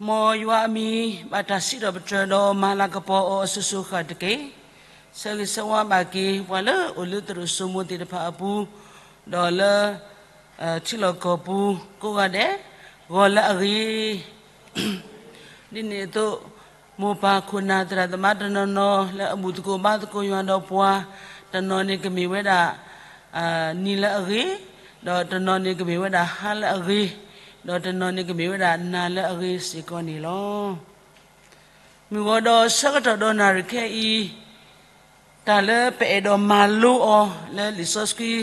မ်ယွၤအမံၤဘၣ်တၢ်စံးထီၣ်ပတြၢၤဒီးမၤလၤကပီၤအီၤအစိၤစိၤဃၣ်တက့ၢ်. ဆၢဂ့ၤဆၢဝါဘၣ်က့ၤ ပှၤလၢအိၣ်လၢသရိာ်စိမိၤသ့ၣ်တဖၣ်အပူၤ, ဒီးလၢ ထံလီၢ်ကီၢ်ပူၤကိးဂၤဒဲး, ဂီၤလၢအဂ့ၤ ဒ်န့ၣ်အသိး, မိၢ်ပၢ်ခိၣ်နၢ်သရၣ်သမါတနီၤနီၤ လၢအဘူၣ်သကိးဘါသကိးယွၤဒီးပှၤ, တနီၤန့ၣ်ကမ့ၢ်ဝဲဒၣ် နံၤလၢအဂ့ၤ, ဒီးတနီၤန့ၣ်ကမ့ၢ်ဝဲဒၣ်ဟါလၢအဂ့ၤ, ဒီးတနီၤန့ၣ်ကမ့ၢ်ဝဲဒၣ်နၤလၢအဂ့ၤစ့ၢ်ကီးန့ၣ်လီၤ. မုၢ်ဂီၤဒီးဆၢကတီၢ်ဒီးနၣ်ရံၣ်ခဲအံၤ, တၢ်လၢပအဲၣ်ဒိးမၤလိအီၤလၢလံာ်စီဆှံ,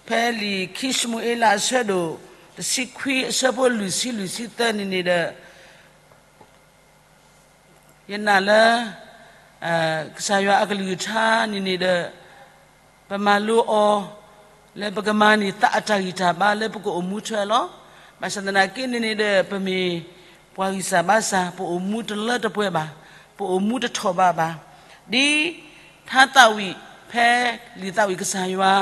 ဖဲလံာ်ခံၡမူၤအ့လးအဆၢဒိၣ်တဆံခွံအဆၢဖိလွံၢ်ဆံလွံၢ်ဆံသၢန့ၣ်န့ၣ်ဒီး ယနာ်လၢ ကစၢ်ယွၤအကလုၢ်ကထါန့ၣ်န့ၣ်ဒီး ပမၤလိအီၤ လၢပကမၤန့ၢ်သးအတၢ်ဂံၢ်တၢ်ဘါလၢပကအိၣ်မူထွဲလီၤ. ဘၣ်ဆၣ်သနာ်က့န့ၣ်န့ၣ်ဒီး ပမ့ၢ်ပှၤဂံၢ်စၢ်ဘါစၢ် ပအိၣ်မူတလၢတပှဲၤဘၣ်, ပအိၣ်မူတထီၣ်ဘးဘၣ်. ဒ်ထါသးဝံၣ်ဖဲလံာ်သးဝံၣ်ကစၢ်ယွၤ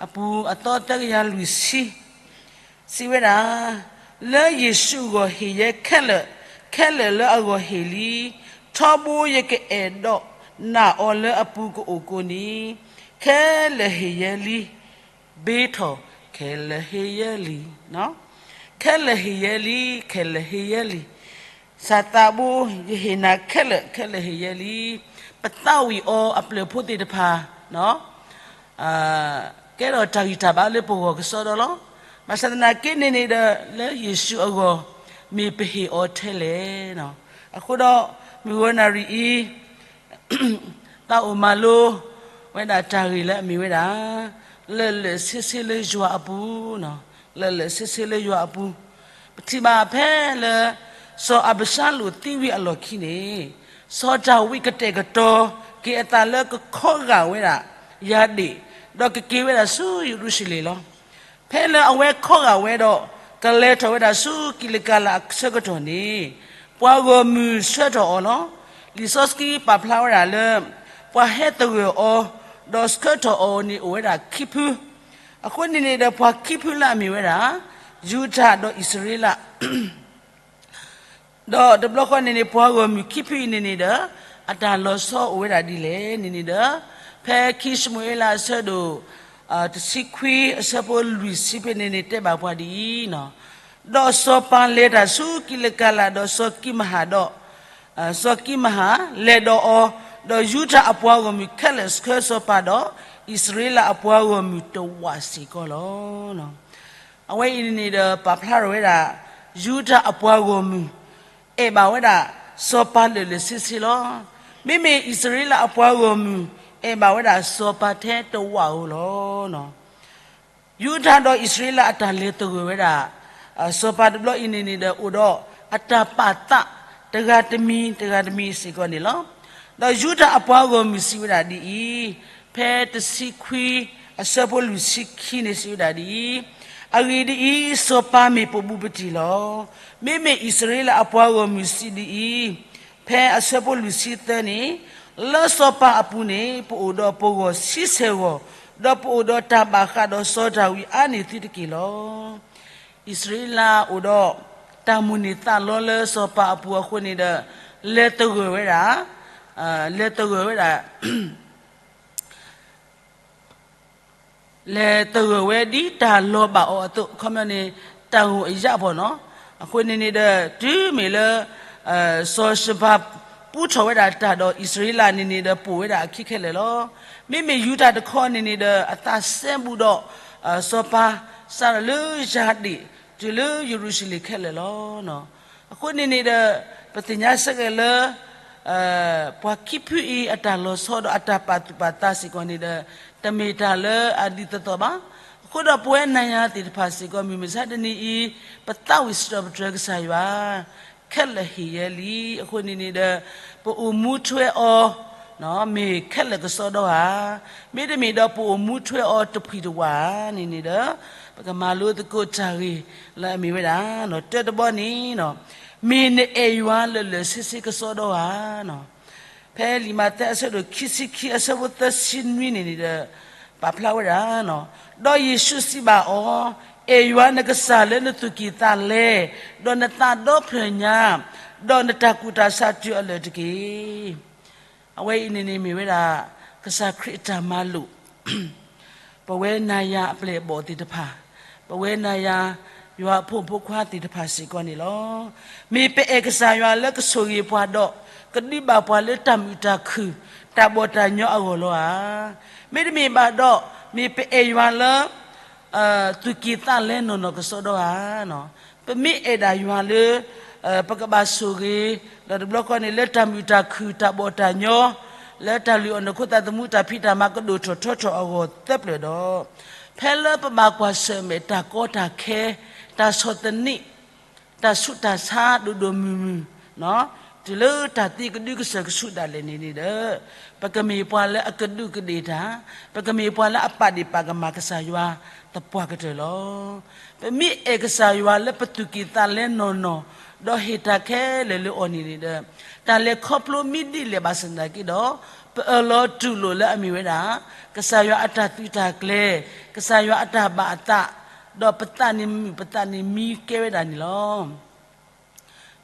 အပူၤ အသီသၢကယၤလွံၢ်ဆံ စံးဝဲဒၣ်, လၢယ့ၣ်ၡူးအဂီၢ်ဟ့ၣ်ယဲခဲလၢာ်, ခဲလၢာ်လၢအဂီၢ်ဟ့ၣ်လံ, ထီဘိယကအဲၣ်ဒိးနာ်အီၤလၢအပူၤကအိၣ်ကိးန့ၣ်, ခဲလၢာ်ဟ့ၣ်ယဲလံ, ဘ့ထီၣ်, ခဲလၢာ်ဟ့ၣ်ယဲလံ, ခဲလၢာ်ဟ့ၣ်ယဲလံ, ခဲလၢာ်ဟ့ၣ်ယဲလံ. စၢ်သးဘိ, ယဟ့ၣ်နၤခဲလၢာ်, ခဲလၢာ်ဟ့ၣ်ယဲလံ. ပသးဝံၣ်အီၤအပျဲၢ်ဖိသ့ၣ်တဖၣ် ကဲထီၣ်တၢ်ဂံၢ်တၢ်ဘါလၢပဂီၢ်ကစီဒီလီၤ. ဘၣ်ဆၣ်သနာ်က့န့ၣ်န့ၣ်ဒီး လၢယ့ၣ်ၡူးအဂီၢ် မ့ၢ်ပဟ့ၣ်အီၤထဲလဲၣ်. အဃိဒီး မုၢ်ဂီၤနၣ်ရံၣ်အံၤ သးအိၣ်မၤလိဝဲဒၣ်တၢ်ဂ့ၢ်လၢအမ့ၢ်ဝဲဒၣ် လၢာ်လၢာ်ဆ့ဆ့လၢယွၤအပူၤ, လၢာ်လၢာ်ဆ့ဆ့လၢယွၤအပူၤ, ပထံၣ်ဘၣ်ဖဲလၢ စီၤအၤဘၡါလိၣ်သံဝံၤအလီၢ်ခံန့ၣ်, စီၤဒၤဝံးကတဲာ်ကတီၤက့ၤအသးလၢကခီဂာ်ဝဲဒၣ် ယၤဒ့ၣ်, ဒီးကက့ၤဝဲဒၣ်ဆူယရူၤၡလ့ၣ်လီၤ. ဖဲလၢအဝဲခီဂာ်ဝဲဒီး ကလဲၤထီၣ်ဝဲဒၣ်ဆူကံးလကၤလးအဆၢကတီၢ်န့ၣ်, ပှၤဂီၢ်မုၢ်ဆှၢထီၣ်အီၤလီၤ. လံာ်စီဆှံပာ်ဖျါဝဲဒၣ်လၢ ပှၤဟဲသဂၢၢ်အီၤ, ဒီးဆှၢထီၣ်အီၤန့ၣ်အိၣ်ဝဲဒၣ်ခံဖု, အဃိန့ၣ်န့ၣ်ဒီးပှၤခံဖုလၢအမ့ၢ်ဝဲဒၣ် ယူဒၤဒီးအံၣ်စရ့လး ဒီးတဘျီဃီန့ၣ်န့ၣ် ပှၤဂီၢ်မုၢ်ခံဖုအံၤန့ၣ်န့ၣ်ဒီး အတၢ်လီၤဆီအိၣ်ဝဲဒၣ်ဒ်လဲၣ်န့ၣ်န့ၣ်ဒီး, ဖဲခံၡမူၤအ့လးအဆၢဒိၣ် တဆံခွံအဆၢဖိလွံၢ်ဆံဖဲန့ၣ်န့ၣ် တဲဘၣ်ပှၤဒ်အံၤ, ဒီးစီၤပၤလဲၤတၢ်ဆူကံးလကၤလးဒီးစီၤကံးမဟၣ်ဒီး စီၤကံးမဟၣ်လဲၤဒီးအီၤ, ဒီးယူဒၤအပှၤဂီၢ်မုၢ်ခဲလၢာ်ဆှၢစီၤပၤဒီး အံၣ်စရ့လးအပှၤဂီၢ်မုၢ်တဝာ်စ့ၢ်ကီးလီၤ. အဝဲအံၤန့ၣ်န့ၣ်ဒီးပာ်ဖျါထီၣ်ဝဲဒၣ် ယူဒၤအပှၤဂီၢ်မုၢ် အဲၣ်ဘၣ်ဝဲဒၣ်စီၤပၤလၢာ်လၢာ်ဆ့ဆ့လီၤ. မ့မ့ၢ်အံၣ်စရ့လးအပှၤဂီၢ်မုၢ် အဲၣ်ဘၣ်ဝဲဒၣ်စီၤပၤထဲတဝာ်ဧိၤလီၤ. ယူဒၤဒီးအံၣ်စရ့လးအတၢ်လဲၤသဂၢၢ်ဝဲဒၣ် စီၤပၤတဘျီအံၤန့ၣ်န့ၣ်ဒီး အိၣ်ဒီးအတၢ်ပာ်သးတဂၤတမံၤ တဂၤတမံၤစ့ၢ်ကီးန့ၣ်လီၤ. ဒီးယူဒၤအပှၤဂီၢ်မုၢ်စံးဝဲဒၣ်ဒ်အံၤ, ဖဲတဆံခွံအဆၢဖိလွံၢ်ဆံခံန့ၣ်စံးဝဲဒၣ်ဒ်အံၤ, အဂ့ၢ်ဒ်အံၤ, စီၤပၤမ့ၢ်ပဘူးပတံၢ်လီၤ. မ့မ့ၢ်အံၣ်စရ့လးအပှၤဂီၢ်မုၢ်စံးဒ်အံၤ, ဖဲအဆၢဖိလွံၢ်ဆံသၢန့ၣ်, လၢစီၤပၤအပူၤန့ၣ် ပအိၣ်ဒီးပဂီၢ်ဆံဆဲၣ်ဂီၢ်, ဒီးပအိၣ်ဒီးတၢ်ဘၣ်ဃးဒီးစီၤဒၤဝံးအါန့ၢ်သုတက့ၢ်လီၤ. အံၣ်စရ့လးအိၣ်ဒီးတၢ်မိၣ်န့ၢ်သးလီလၢစီၤပၤအပူၤအဃိန့ၣ်ဒီး လဲၤသဂၢၢ်ဝဲဒၣ်, လဲၤသဂၢၢ်ဝဲဒၣ် လဲၤသဂၢၢ်ဝဲဒ်တၢ်လီၤဘၣ်အီၤအသိး ခီပညီန့ၣ် တၢ်ဂိၢ်အယၣ်ဖီနီၤ. အဃိန့ၣ်န့ၣ်ဒီး တုၤမ့ၢ်လၢ စီၤၡဘၤပူထီၣ်ဝဲဒၣ်တၢ်ဒီးအံၣ်စရ့လးန့ၣ်န့ၣ်ဒီး ပိာ်ဝဲဒၣ်အခံခဲလၢာ်လီၤ. မ့မ့ၢ်ယူဒၤတခီန့ၣ်န့ၣ်ဒီး အသးစဲဘူးဒီး စီၤပၤ စးထီၣ်လၢယၤဒ့ၣ် တုၤလၢယရူၤၡလ့ၣ်ခဲလၢာ်လီၤ. အဃိန့ၣ်န့ၣ်ဒီး ပသ့ၣ်ညါစ့ၢ်ကီးလၢ ပှၤခံဖုအံၤအတၢ်လီၤဆီဒီးအတၢ်ပာ်သူၣ်ပာ်သးစ့ၢ်ကီးန့ၣ်ဒီး တမ့ၢ်တၢ်လၢအဒ်သိးသိးဘၣ်. အဃိဒီးပဝဲနၤယၤသ့ၣ်တဖၣ်စ့ၢ်ကီး မုၢ်မဆါတနံၤအံၤ ပသးဝံၣ်စံးထီၣ်ပတြၢၤကစၢ်ယွၤ ခဲလၢာ်ဟ့ၣ်ယဲလံ. အဃိန့ၣ်န့ၣ်ဒီး ပအိၣ်မူထွဲအီၤ မ့ၢ်ခဲလၢာ်ကစီဒီဧါ, မ့တမ့ၢ်ဒီးပအိၣ်မူထွဲအီၤတဖှံးတဝးဧါန့ၣ်န့ၣ်ဒီး ပကမၤလိသကိးတၢ်ဂ့ၢ်လၢအမ့ၢ်ဝဲဒၣ် တၢတဘီန့ၣ် မ့ၢ်နအဲၣ်ယွၤလၢာ်လၢာ်ဆ့ဆ့ကစီဒီဧါ. ဖဲလံာ်မးသဲအဆၢဒိၣ်ခံဆံခံအဆၢဖိသၢဆံနွံန့ၣ်န့ၣ်ဒီး ပာ်ဖျါဝဲဒၣ်, ဒီးယ့ၣ်ၡူးစံးဘၣ်အီၤ, အဲၣ်ယွၤနကစၢ်လၢနသူၣ်ကံၢ်သးလဲ, ဒီးနသးဒီဖျၢၣ်ညါ ဒီးနတၢ်ကူၣ်တၢ်ဆးတုၤအလၢာ်တက့ၢ်. အဝဲအံၤန့ၣ်န့ၣ်မ့ၢ်ဝဲဒၣ် ကစၢ်ခရံာ်အတၢ်မၤလိာ် ပဝဲနၤယၤအပျဲၢ်အဘီၣ်သ့ၣ်တဖၣ်, ပဝဲနၤယၤ ယွၤအဖိမုၣ်ဖိခွါသ့ၣ်တဖၣ်စ့ၢ်ကီးန့ၣ်လီၤ. မ့ၢ်ပအဲၣ်ကစၢ်ယွၤလၢကဆိၣ်ဂ့ၤပှၤဒီး ကဒုးဘၣ်ပှၤလၢတၢ်မုာ်တၢ်ခုၣ် တၢ်ဘီၣ်တၢ်ညီအဂီၢ်လီၤဧါ. မ့တမ့ၢ်ဘၣ်ဒီး မ့ၢ်ပအဲၣ်ယွၤလၢ သူၣ်ကံၢ်သးလဲနီၢ်နီၢ်ကစီဒီဧါ. ပမ့ၢ်အဲၣ်ဒၣ်ယွၤလၢ ပကဘၣ်ဆိၣ်ဂ့ၤ ဒီးတဘျီဃီန့ၣ် လၢတၢ်မုာ်တၢ်ခုၣ်တၢ်ဘီၣ်တၢ်ညီ လၢတၢ်လုၢ်အီၣ်နီၢ်ခိသးသမူတၢ်ဖံးတၢ်မၤကဒိၣ်ထီၣ်ထီထီၣ်အဂီၢ်သၢပျၢၣ်ဒီး ဖဲလၢပဘၣ်ကွၢ်ဆၢၣ်မဲာ်တၢ်ကီတၢ်ခဲ တၢ်ဆီၣ်သနံး တၢ်ဆူးတၢ်ဆါဒိၣ်ဒိၣ်မုၢ်မုၢ် တုၤလၢတၢ်သံကဒုကစၢၢ်ကဆူးဒၣ်လဲာ်န့ၣ်န့ၣ်ဒီး ပကမ့ၢ်ပှၤလၢအကဒူးကဒ့ၣ်တၢ်, ပကမ့ၢ်ပှၤလၢအပာ်ဒ့ၣ်ပာ်ကမၣ်ကစၢ်ယွၤသပှၢ်ကတၢၢ်လီၤ. ပမ့ၢ်အဲၣ်ကစၢ်ယွၤလၢပသူၣ်ကံၢ်သးလဲနီၢ်နီၢ် ဒီးဟ့ၣ်တၢ်ခဲလၢာ်လၢအီၤန့ၣ်န့ၣ်ဒီး တၢ်လဲၤခီဖျိမ့ၢ်ဒ်လဲၣ်ဘၣ်ဆၣ်သနာ်က့ဒီး ပအၢၣ်လီၤတူၢ်လိာ်လၢအမ့ၢ်ဝဲဒၣ် ကစၢ်ယွၤအတၢ်သုးတၢ်ကျဲၤ, ကစၢ်ယွၤအတၢ်ဘၣ်အသး, ဒီးပသးန့ၣ်မုာ်ပသးန့ၣ်မံကဲဝဲဒၣ်န့ၣ်လီၤ.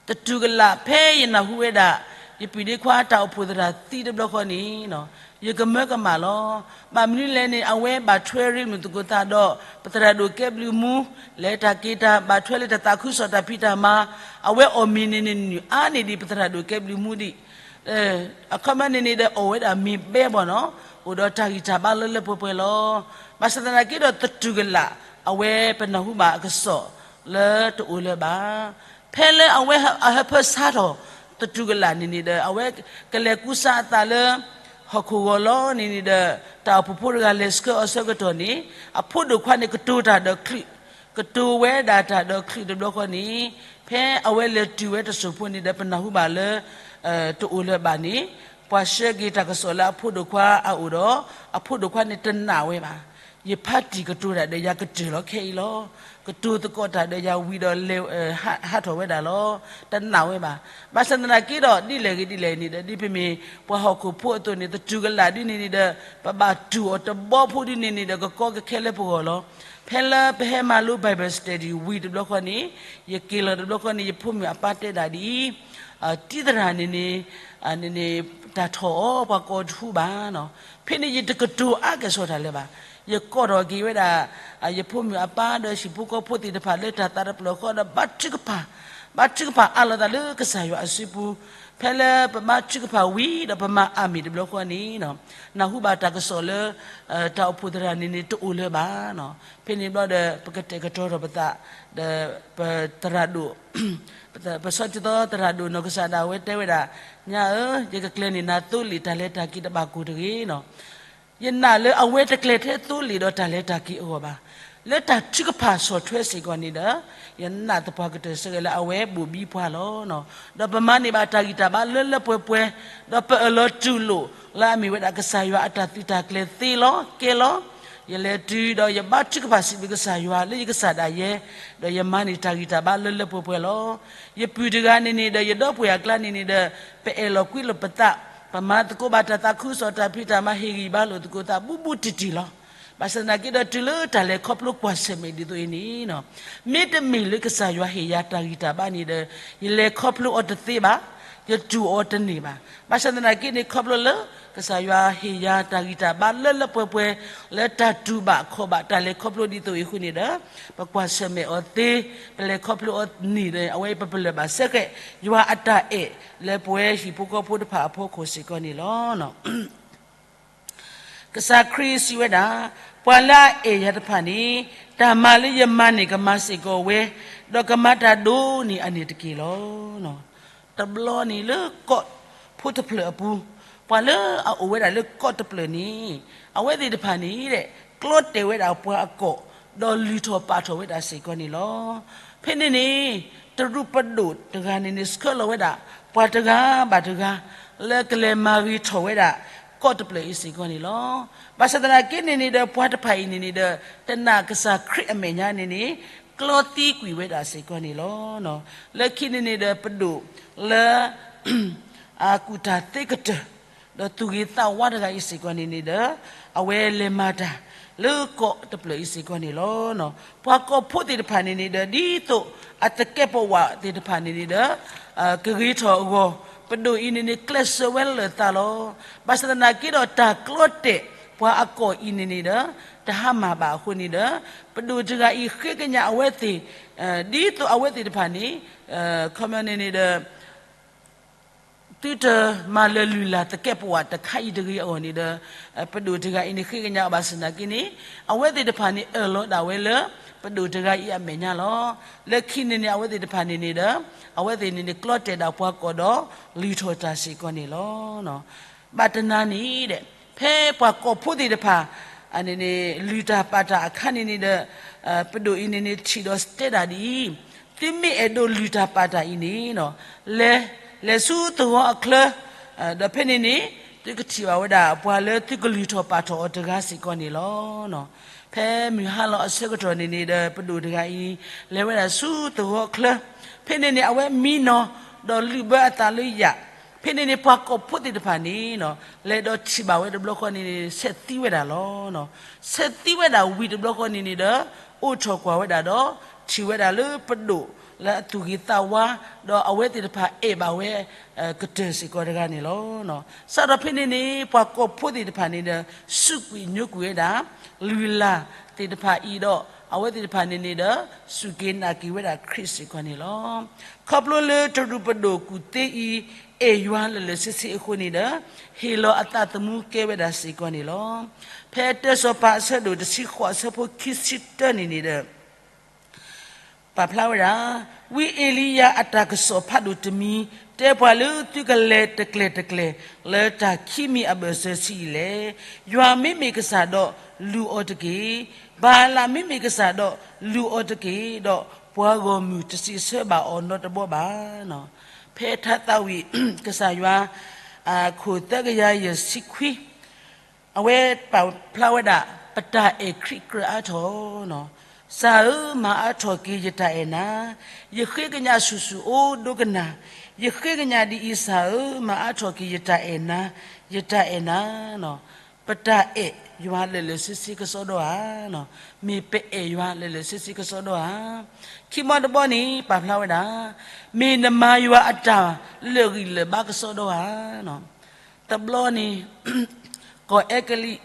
တတူၢ်ကလာ် ဖဲယနၢ်ဟူဝဲဒၣ် ယပုၢ်ဒ့ခွါတၢ်အိၣ်ဖှိၣ်သရၣ်သံတဘျီဃီန့ၣ် ယကမၢကမၣ်လီၤ. ဘၣ်မနုၤလဲၣ်န့ၣ် အဝဲဘၣ်ထွဲရ့မုာ်သကိးသးဒီး ပသရၣ်ဒိၣ်ကဲဘျုးမူ လဲၤတၢ်က့ၤတၢ် ဘၣ်ထွဲလၢတၢ်သးခုကစီၣ်တၢ်ဖံးတၢ်မၤ အဝဲအီၣ်မ့ၤန့ၣ်န့ၣ်နုာ်အါန့ၢ်ဒံးပသရၣ်ဒိၣ်ကဲဘျုးမူဒံး အခီပညီန့ၣ်န့ၣ်ဒီး အီၣ်ဝဲဒၣ်မ့ၤဘဲဘီနီၤ အိၣ်ဒီးတၢ်ဂံၢ်တၢ်ဘါလၢလၢပှဲၤပှဲၤလီၤ. ဘၣ်ဆၣ်သနာ်က့ဒီး တတူၢ်ကလာ် အဝဲပနၢ်ဟူဘၣ်အကစီၣ်လၢတအိၣ်လၢၤဘၣ်. ဖဲလၢအဝဲအဟၢဖၢဆါထီၣ် တတူၢ်ကလာ်န့ၣ်န့ၣ်ဒီး အဝဲကလဲၤကူစါအသးလၢ ဟီၣ်ခိၣ်ဂီၤလီၤန့ၣ်န့ၣ်ဒီး တၢ်အိၣ်ဖှိၣ်ဖိတဂၤလဲၤဆှၢအီၤဆၢကတီၢ်န့ၣ် အဖိဒိၣ်ခွါန့ၣ်ကတိၤတၢ်ဒီးချုး ကတိၤဝဲဒၣ်တၢ်ဒီးချုးတဘျီဃီန့ၣ် ဖဲအဝဲလဲၤတုၤဝဲတစိၢ်ဖိန့ၣ်ဒီး ပနၢ်ဟူဘၣ်လၢ တအိၣ်လၢၤဘၣ်န့ၣ် ပှၤဆှၢက့ၤတၢ်ကစီၣ်လၢအဖိဒိၣ်ခွါအအိၣ်ဒီး အဖိဒိၣ်ခွါန့ၣ်တနာ်ဝဲဘၣ်. ယဖါတံၢ်ကတိၤတၢ်ဒီးယၤကတၢၢ်လီၤခဲအံၤလီၤ. ကတိၤသကိးတၢ်ဒီးယၤဝံၤဒီးလဲၤ ဟးထီၣ်ဝဲဒၣ်လီၤ. တနာ်ဝဲဘၣ်. ဘၣ်ဆၣ်သနာ်က့ဒီး ဒ်လဲၣ်ဂ့ၤဒ်လဲၣ်န့ၣ်ဒီး ဒ်ပမ့ၢ်ပှၤဟီၣ်ခိၣ်ဖိအသိးန့ၣ် တတူၢ်ကလာ်ဒ်န့ၣ်န့ၣ်ဒီး ပဘၣ်တူၢ်အီၤတဘီဖိဒ်န့ၣ်န့ၣ်ဒီး ကကီကခဲလၢပဂီၢ်လီၤ. ဖဲလၢပဟဲမၤလိ Bible study ဝံၤတဘျီဃီန့ၣ် ယက့ၤလီၤတဘျီဃီန့ၣ် ယဖိမုၣ်အပၢ်တဲဒၣ်ဒ်အံၤ, တံၤသရၣ်န့ၣ်န့ၣ် န့ၣ်န့ၣ် တၢ်ထီၣ်အီၤ ပှၤကိးတဟူဘၣ်နီၤ. ဖဲန့ၣ်ယတကတိၤအါကဲၣ်ဆိးတၢ်လၢၤဘၣ်. ယကိးထီၣ်က့ၤဝဲဒၣ် ယဖိမုၣ်အပၢ်ဒီးဟံၣ်ဖိဃီဖိသ့ၣ်တဖၣ်လၢတၢ်သးတဖျၢၣ်ဃီဒီး ဘါထုကဖၣ်, ဘါထုကဖၣ်အးလီၤသးလၢကစၢ်ယွၤအစုပူၤ, ဖဲလၢပဘါထုကဖၣ်ဝံၤဒီးပမၤအါမံၤတဘျီဃီန့ၣ် နၢ်ဟူဘၣ်တၢ်ကစီၣ်လၢ တၢ်အိၣ်ဖှိၣ်သရၣ်န့ၣ်န့ၣ် တအိၣ်လၢၤဘၣ်နီၤ. ဖဲန့ၣ်ဘျီဒီး ပကတဲာ်ကတီၤထီၣ်ပသး ဒီးပသရၣ်ဒိၣ် ပစီၤတံၤသီသရၣ်ဒိၣ်နီၢ်ကစၢ်ဒၣ်ဝဲတဲဝဲဒၣ်, ညါဧၢ, ယကကျဲၤန့ၢ်နၤသိလ့ၣ်တၢ်လဲၤတၢ်က့ၤတဘၣ်ကိၢ်တဂ့ၤနီၤ. ယနာ်လၢအဝဲတကျဲၤထဲသိလ့ၣ်ဒီးတၢ်လဲၤတၢ်က့ၤအဂီၢ်ဘၣ်. လၢတၢ်ထုကဖၣ်ဆီၣ်ထွဲစ့ၢ်ကီးန့ၣ်ဒီး ယနာ်သပှၢ်ကတၢၢ်စ့ၢ်ကီးလၢအဝဲဘိၣ်ဘံပှၤလီၤ. ဒီးပမၤန့ၢ်ဘၣ်တၢ်ဂံၢ်တၢ်ဘါလၢလၢပှဲၤပှဲၤ, ဒီးပအၢၣ်လီၤတူၢ်လိာ်လၢအမ့ၢ်ဝဲဒၣ်ကစၢ်ယွၤအတၢ်သုးတၢ်ကျဲၤသ့လီၤကဲလီၤ. ယလဲၤတုၤဒီးယဘါထုကဖၣ်စံးဘျုးကစၢ်ယွၤလၢယကစၢ်ဒၣ်ယဲ, ဒီးယမၤန့ၢ်တၢ်ဂံၢ်တၢ်ဘါလၢလၢပှဲၤပှဲၤလီၤ. ယပုၢ်တဂၤန့ၣ်န့ၣ်ဒီး ယဒီပုၢ်ဝဲၢ်အကျါန့ၣ်န့ၣ်ဒီး ပအဲၣ်လီၤကွံလိာ်ပသး, ပမၤသကိးဘၣ်တၢ်သးခုကစီၣ်တၢ်ဖံးတၢ်မၤဟ့ၣ်ဂံၢ်ဘါလိာ်သကိးသးဘူးဘူးတံၢ်တံၢ်လီၤ. ဘၣ်ဆၣ်သနာ်က့ဒီး တုၤလၢတၢ်လဲၤခီဖျိကွၢ်ဆၢၣ်မဲာ်ဒ်သိးအံၤန့ၣ် မ့တမ့ၢ်လၢကစၢ်ယွၤဟ့ၣ်ယၤတၢ်ဂံၢ်တၢ်ဘါန့ၣ်ဒီး ယလဲၤခီဖျိအီၤတသ့ဘၣ်, ယတူၢ်အီၤတန့ၢ်ဘၣ်. ဘၣ်ဆၣ်သနာ်က့န့ၣ် ခီဖျိလၢ ကစၢ်ယွၤဟ့ၣ်ယၤတၢ်ဂံၢ်တၢ်ဘါလၢလၢပှဲၤပှဲၤ လၢတၢ်တူၢ်ဘၣ်ခီၣ်ဘၣ်တၢ်လဲၤခီဖျိဒ်သိးအံၤအဃိန့ၣ်ဒီး ပကွၢ်ဆၢၣ်မဲာ်အီၤသ့, ပလဲၤခီဖျိအီၤန့ၣ်ဒီး အဝဲအံၤပပလၢၢ်ဘၣ်စဲဃဲး ယွၤအတၢ်အဲၣ်လၢပဝဲဟံၣ်ဖိဃီဖိတဖၣ်အဖီခိၣ်စ့ၢ်ကီးန့ၣ်လီၤ. ကစၢ်ခရံာ်စံးဝဲဒၣ်, ပှၤလၢအအဲၣ်ယၤတဖၣ်န့ၣ် တၢ်မၤလၢယမၤန့ၣ်ကမၤစ့ၢ်ကီးဝဲ, ဒီးကမၤတၢ်ဒိၣ်န့ၢ်အန့ၣ်တက့ၢ်လီၤ. တဘျီန့ၣ်လၢကီၢ်ဖိတဖျၢၣ်အပူၤ, ပှၤလၢအအိၣ်ဝဲဒၣ်လၢကီၢ်တဖျၢၣ်န့ၣ် အဝဲသ့ၣ်တဖၣ်န့ၣ် ကျီတဲာ်ဝဲဒၣ်ပှၤအကီၢ်, ဒီးလုၢ်ထီၣ်ပာ်ထီၣ်ဝဲဒၣ်စ့ၢ်ကီးန့ၣ်လီၤ. ဖဲန့ၣ်န့ၣ် တရူးပဒိၣ်တဂၤန့ၣ်န့ၣ် ဆှၢလီၤဝဲဒၣ် ပှၤတဂၤဘၣ်တဂၤ လၢကလဲၤမၤဂ့ၤထီၣ်ဝဲဒၣ် ကီၢ်တဖျၢၣ်အံၤစ့ၢ်ကီးန့ၣ်လီၤ. ဘၣ်ဆၣ်သနာ်က့န့ၣ်န့ၣ်ဒီး ပှၤတဖၣ်အံၤန့ၣ်န့ၣ်ဒီး တနာ်ကစၢ်ခရံာ်အမဲာ်ညါန့ၣ်န့ၣ် ကျီသံကွံာ်ဝဲဒၣ်စ့ၢ်ကီးန့ၣ်လီၤ. လၢခံန့ၣ်န့ၣ်ဒီး ပဒိၣ်လၢ အကူၣ်တၢ်သ့ကတၢၢ် ဒီးသူၣ်ဂ့ၤသးဝါတဂၤအံၤစ့ၢ်ကီးန့ၣ်န့ၣ်ဒီး အဝဲလဲၤမၤတၢ်လၢကီၢ်တဖျၢၣ်အံၤစ့ၢ်ကီးန့ၣ်လီၤ. ပှၤကီၢ်ဖိသ့ၣ်တဖၣ်န့ၣ်န့ၣ်ဒီး ဒ်သိးအသကဲးပဝးသ့ၣ်တဖၣ်န့ၣ်န့ၣ်ဒီး ကဂ့ၤထီၣ်အဂီၢ်, ပဒိၣ်အံၤန့ၣ်န့ၣ် ကျဲးစၢးဝဲလၢာ်သးလီၤ. ဘၣ်ဆၣ်သနာ်က့ဒီး တၢ်ကျီတဲာ်ပှၤအကီၢ်အံၤန့ၣ်န့ၣ်ဒီး တဟါမၢ်ဘၣ်အဃိန့ၣ်ဒီး ပဒိၣ်တဂၤအံၤဃ့ကညးအဝဲသ့ၣ် ဒ်သိးအဝဲသ့ၣ်တဖၣ်န့ၣ် ခီပညီန့ၣ်န့ၣ်ဒီး သုတမၤလၢာ်လုၢ်လၢ်သကဲးပဝးတခါအံၤတဂ့ၤအဂီၢ်န့ၣ်ဒီး ပဒိၣ်တဂၤအံၤန့ၣ်ဃ့ကညးအီၤဘၣ်ဆၣ်သနာ်က့န့ၣ် အဝဲသ့ၣ်တဖၣ်န့ၣ် အၢၣ်လီၤဒၣ်ဝဲလၢ ပဒိၣ်တဂၤအံၤအမဲာ်ညါလီၤ. လၢခံန့ၣ်န့ၣ် အဝဲသ့ၣ်တဖၣ်န့ၣ်န့ၣ်ဒီး အဝဲသ့ၣ်န့ၣ်န့ၣ် ကျီတဲာ်ဒၣ်ပှၤကီၢ်ဒီး လုၢ်ထီၣ်တၢ်စ့ၢ်ကီးန့ၣ်လီၤ. ဘၣ်တနၤန့ၣ်ဒီး ဖဲပှၤကီၢ်ဖိသ့ၣ်တဖၣ် န့ၣ်န့ၣ် လုၢ်တၢ်ပာ်တၢ်အခါန့ၣ်န့ၣ်ဒီး ပဒိၣ်အံၤန့ၣ်န့ၣ် ထံၣ်ဒီးတဲဒၣ်ဒ်အံၤ, သုမ့ၢ်အဲၣ်ဒိးလုၢ်တၢ်ပာ်တၢ်အံၤန့ၣ် လဲၤ လဲၤဆူသဝီအချၢ ဒီးဖဲန့ၣ်န့ၣ် သုကထံၣ်ဘၣ်ဝဲဒၣ် ပှၤလၢသုကလုၢ်ထီၣ်ပာ်ထီၣ်အီၤတဂၤစ့ၢ်ကီးန့ၣ်လီၤ. ဖဲမုၢ်ဟါလီၤအဆၢကတီၢ်န့ၣ်န့ၣ်ဒီး ပဒိၣ်တဂၤအံၤ လဲၤဝဲဒၣ်ဆူသဝီအချၢ, ဖဲန့ၣ်န့ၣ် အဝဲမံနီၤ ဒီးလုၢ်ဘၢအသးလၢယၣ်, ဖဲန့ၣ်န့ၣ် ပှၤကီၢ်ဖိသ့ၣ်တဖၣ်န့ၣ် လဲၤဒီးထံၣ်ဘၣ်ဝဲတဘျီဃီန့ၣ်န့ၣ် ဆဲးသံဝဲဒၣ်လီၤ. ဆဲးသံဝဲဒၣ်ဝံၤတဘျီဃီန့ၣ်န့ၣ်ဒီး အိးထီၣ်ကွၢ်ဝဲဒၣ်ဒီး ထံၣ်ဝဲဒၣ်လၢပဒိၣ်လၢအသူၣ်ဂ့ၤသးဝါ ဒီးအဝဲသ့ၣ်တဖၣ်အဲၣ်ဘၣ်ဝဲ ကတၢၢ်စ့ၢ်ကီးတဂၤန့ၣ်လီၤ. စးထီၣ်ဖဲန့ၣ်န့ၣ် ပှၤကီၢ်ဖိသ့ၣ်တဖၣ်န့ၣ်ဒီး စူးကွံာ်ညိကွံာ်ဝဲဒၣ် လုၢ်လၢ်သ့ၣ်တဖၣ်အံၤဒီး အဝဲသ့ၣ်တဖၣ်န့ၣ်န့ၣ်ဒီး စူၢ်က့ၤနာ်က့ၤဝဲဒၣ်ခရံာ်စ့ၢ်ကီးန့ၣ်လီၤ. ခီဖျိလၢတရူးပဒိၣ်ကူၣ်သ့အံၤ အဲၣ်ယွၤလၢာ်လၢာ်ဆ့ဆ့အဃိန့ၣ်ဒီး ဟ့ၣ်လီၤအသးသမူကဲဝဲဒၣ်စ့ၢ်ကီးန့ၣ်လီၤ. ဖဲတၢစီၤပၤအဆၢဒိၣ်တဆံဃိး အဆၢဖိခံဆံတၢန့ၣ်န့ၣ်ဒီး ပာ်ဖျါဝဲဒၣ်, ဝံအ့လံယၤအတၢ်ကစီၣ်ဖးဒိၣ်တမံၤ တဲပှၤလၢသုကလဲၤတကျဲၤတကျဲၤ လၢတၢ်ခံမံၤအဘၢၣ်စၢၤဆံးအံၤလဲၣ်. ယွၤမ့မ့ၢ်ကစၢ်ဒီးလူၤအီၤတက့ၢ်. ဘၤလးမ့မ့ၢ်ကစၢ်ဒီးလူၤအီၤတက့ၢ်. ဒီးပှၤဂီၢ်မုၢ်တစံးဆၢဘၣ်အီၤနီတဘီဘၣ်. ဖဲထါသးဝံၣ် ကစၢ်ယွၤ အခိၣ်သၢကယၤယဲၢ်ဆံခွံ အဝဲပာ်ဖျါဝဲဒၣ် ပတၢ်အဲၣ်ခရံာ်ကြၢးအါထီၣ်, စၢ်ဧၢ, မၤအါထီၣ်က့ၤယတၢ်အဲၣ်နၤ, ယဃ့ကညးဆူၣ်ဆူၣ်အိၣ်ဒိကနၣ်, ယဃ့ကညးဒ်အံၤ, စၢ်ဧၢ, မၤအါထီၣ်က့ၤယတၢ်အဲၣ်နၤ, ယတၢ်အဲၣ်နၤ, ပတၢ်အဲၣ်ယွၤလၢာ်လၢာ်ဆ့ဆ့ကစီဒီဧါ, မ့ၢ်ပအဲၣ်ယွၤလၢာ်လၢာ်ဆ့ဆ့ကစီဒီဧါ. ခံမီတဘီန့ၣ် ပာ်ဖျါဝဲဒၣ်, မ့ၢ်နမၤယွၤအတၢ်လၢာ်ဂံၢ်လၢာ်ဘါကစီဒီဧါ. တဘျီန့ၣ် ကီၢ်အဲကလံး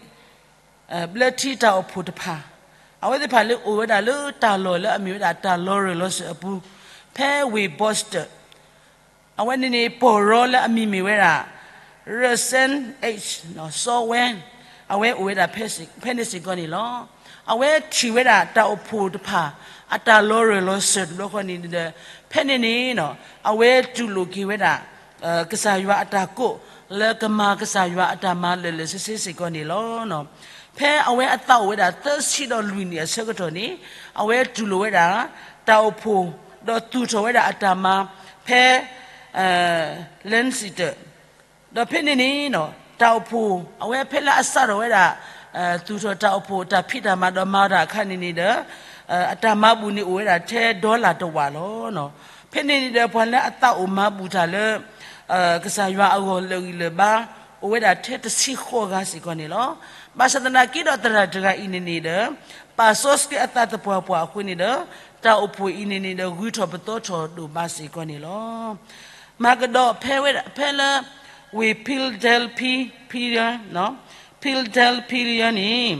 ဘျၢထံတၢ်အိၣ်ဖှိၣ်တဖၣ်, အဝဲသ့ၣ်တဖၣ်လၢအိၣ်ဝဲဒၣ်လၢတၢ်လီၢ်လၢအမ့ၢ်ဝဲဒၣ်တၢ်လီၤရၢၢ်လီၤစၢၤအပူၤ, ဖဲဝ့ၢ် Boston အဝဲန့ၣ်န့ၣ် ပီၢ်ရီလၢအမံၤမ့ၢ်ဝဲဒၣ် Russell H. Sewell အဝဲအိၣ်ဝဲဒၣ်ဖဲန့ၣ်စ့ၢ်ကီးန့ၣ်လီၤ. အဝဲထံၣ်ဝဲဒၣ်တၢ်အိၣ်ဖှိၣ်တဖၣ် အတၢ်လီၤရၢၢ်လီၤစၢၤတဘျီဃီန့ၣ်ဒီး ဖဲန့ၣ်န့ၣ် အဝဲတူၢ်လိာ်က့ၤဝဲဒၣ် ကစၢ်ယွၤအတၢ်ကိး လၢကမၤကစၢ်ယွၤအတၢ်မၤလၢာ်လၢာ်ဆ့ဆ့စ့ၢ်ကီးန့ၣ်လီၤ. ဖဲအဝဲအသးအိၣ်ဝဲဒၣ်သၢဆံဒီးလွံၢ်နံၣ်အဆၢကတီၢ်န့ၣ် အဝဲတူၢ်လိာ်ဝဲဒၣ် တၢ်အိၣ်ဖှိၣ် ဒီးသူၣ်ထီၣ်ဝဲဒၣ်အတၢ်မၤ ဖဲ Lexington ဒီးဖဲန့ၣ်န့ၣ် တၢ်အိၣ်ဖှိၣ် အဝဲဖဲလၢအစးထီၣ်ဝဲဒၣ် သူၣ်ထီၣ်တၢ်အိၣ်ဖှိၣ်တၢ်ဖံးတၢ်မၤဒီးမၤတၢ်အခါန့ၣ်န့ၣ်ဒီး အတၢ်မၤဘူၣ်န့ၣ်အိၣ်ဝဲဒၣ်ထဲ dollar တဝာ်လီၤ. ဖဲန့ၣ်န့ၣ်ဒီး ပှၤလၢအသးအိၣ်မၤဘူၣ်တၢ်လၢ ကစၢ်ယွၤအဂီၢ်လၢာ်ဂံၢ်လၢာ်ဘါ အိၣ်ဝဲဒၣ်ထဲတဆံဃိးဂၤစ့ၢ်ကီးန့ၣ်လီၤ. ဘၣ်ဆၣ်သနာ်က့ဒီးသရၣ်တဂၤအံၤန့ၣ်န့ၣ်ဒီး ပာ်စီဆှံအသးသပှၢ်ပှၢ်အဃိန့ၣ်ဒီး တၢ်အိၣ်ဖှိၣ်အံၤန့ၣ်န့ၣ်ဒီး ဂုၤထီၣ်ပသီထီၣ်ဒိၣ်မးစ့ၢ်ကီးန့ၣ်လီၤ. မၤကဒီးဖဲဝဲဒၣ် ဖဲလၢ ဝ့ၢ် Philadelphia န့ၣ်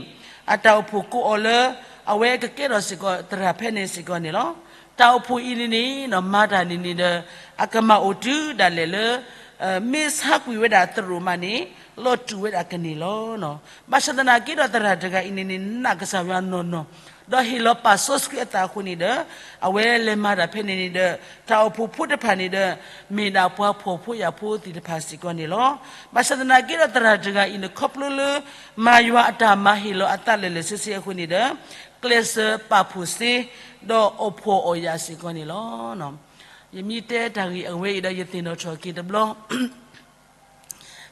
အတၢ်အိၣ်ဖှိၣ်ကိးအီၤလၢ အဝဲကကဲထီၣ်စ့ၢ်ကီးသရၣ်ဖဲန့ၣ်စ့ၢ်ကီးန့ၣ်လီၤ. တၢ်အိၣ်ဖှိၣ်အံၤန့ၣ်န့ၣ် မၤတၢ်န့ၣ်န့ၣ်ဒီး အကမၣ်အိၣ်တုၤဒၣ်လဲာ်လၢ မ့ၢ်ဆါကွံာ်ဝဲဒၣ်သရိာ်မးန့ၣ် လီၤတူာ်ဝဲဒၣ်ကန့ၢ်လီၤ. ဘၣ်ဆၣ်သနာ်က့ဒီးသရၣ်တဂၤအံၤန့ၣ်န့ၣ် နာ်ကစၢ်ယွၤနီၢ်နီၢ် ဒီးဟ့ၣ်လီၤပာ်စီဆှံအသးအဃိန့ၣ်ဒီး အဝဲလဲၤမၤတၢ်ဖဲန့ၣ်န့ၣ်ဒီး တၢ်အိၣ်ဖှိၣ်ဖိတဖၣ်န့ၣ်ဒီး မ့ၢ်ဒၣ်ပှၤဖှီၣ်ဖိယာ်ဖိသ့ၣ်တဖၣ်စ့ၢ်ကီးန့ၣ်လီၤ. ဘၣ်ဆၣ်သနာ်က့ဒီးသရၣ်တဂၤအံၤန့ၣ် ခီဖျိလၢ မၤယွၤအတၢ်မၤဟ့ၣ်လီၤအသးလၢာ်လၢာ်ဆ့ဆ့အဃိန့ၣ်ဒီး ကျဲးစၢးပာ်ဖှိၣ်စ့ ဒီးအီၣ်ဖှီၣ်အီၣ်ယာ်စ့ၢ်ကီးန့ၣ်လီၤ. ယမ့ၢ်တဲတၢ်ဂ့ၢ်အဝဲအံၤဒီး ယသ့ၣ်နီၣ်ထီၣ်က့ၤတဘျီ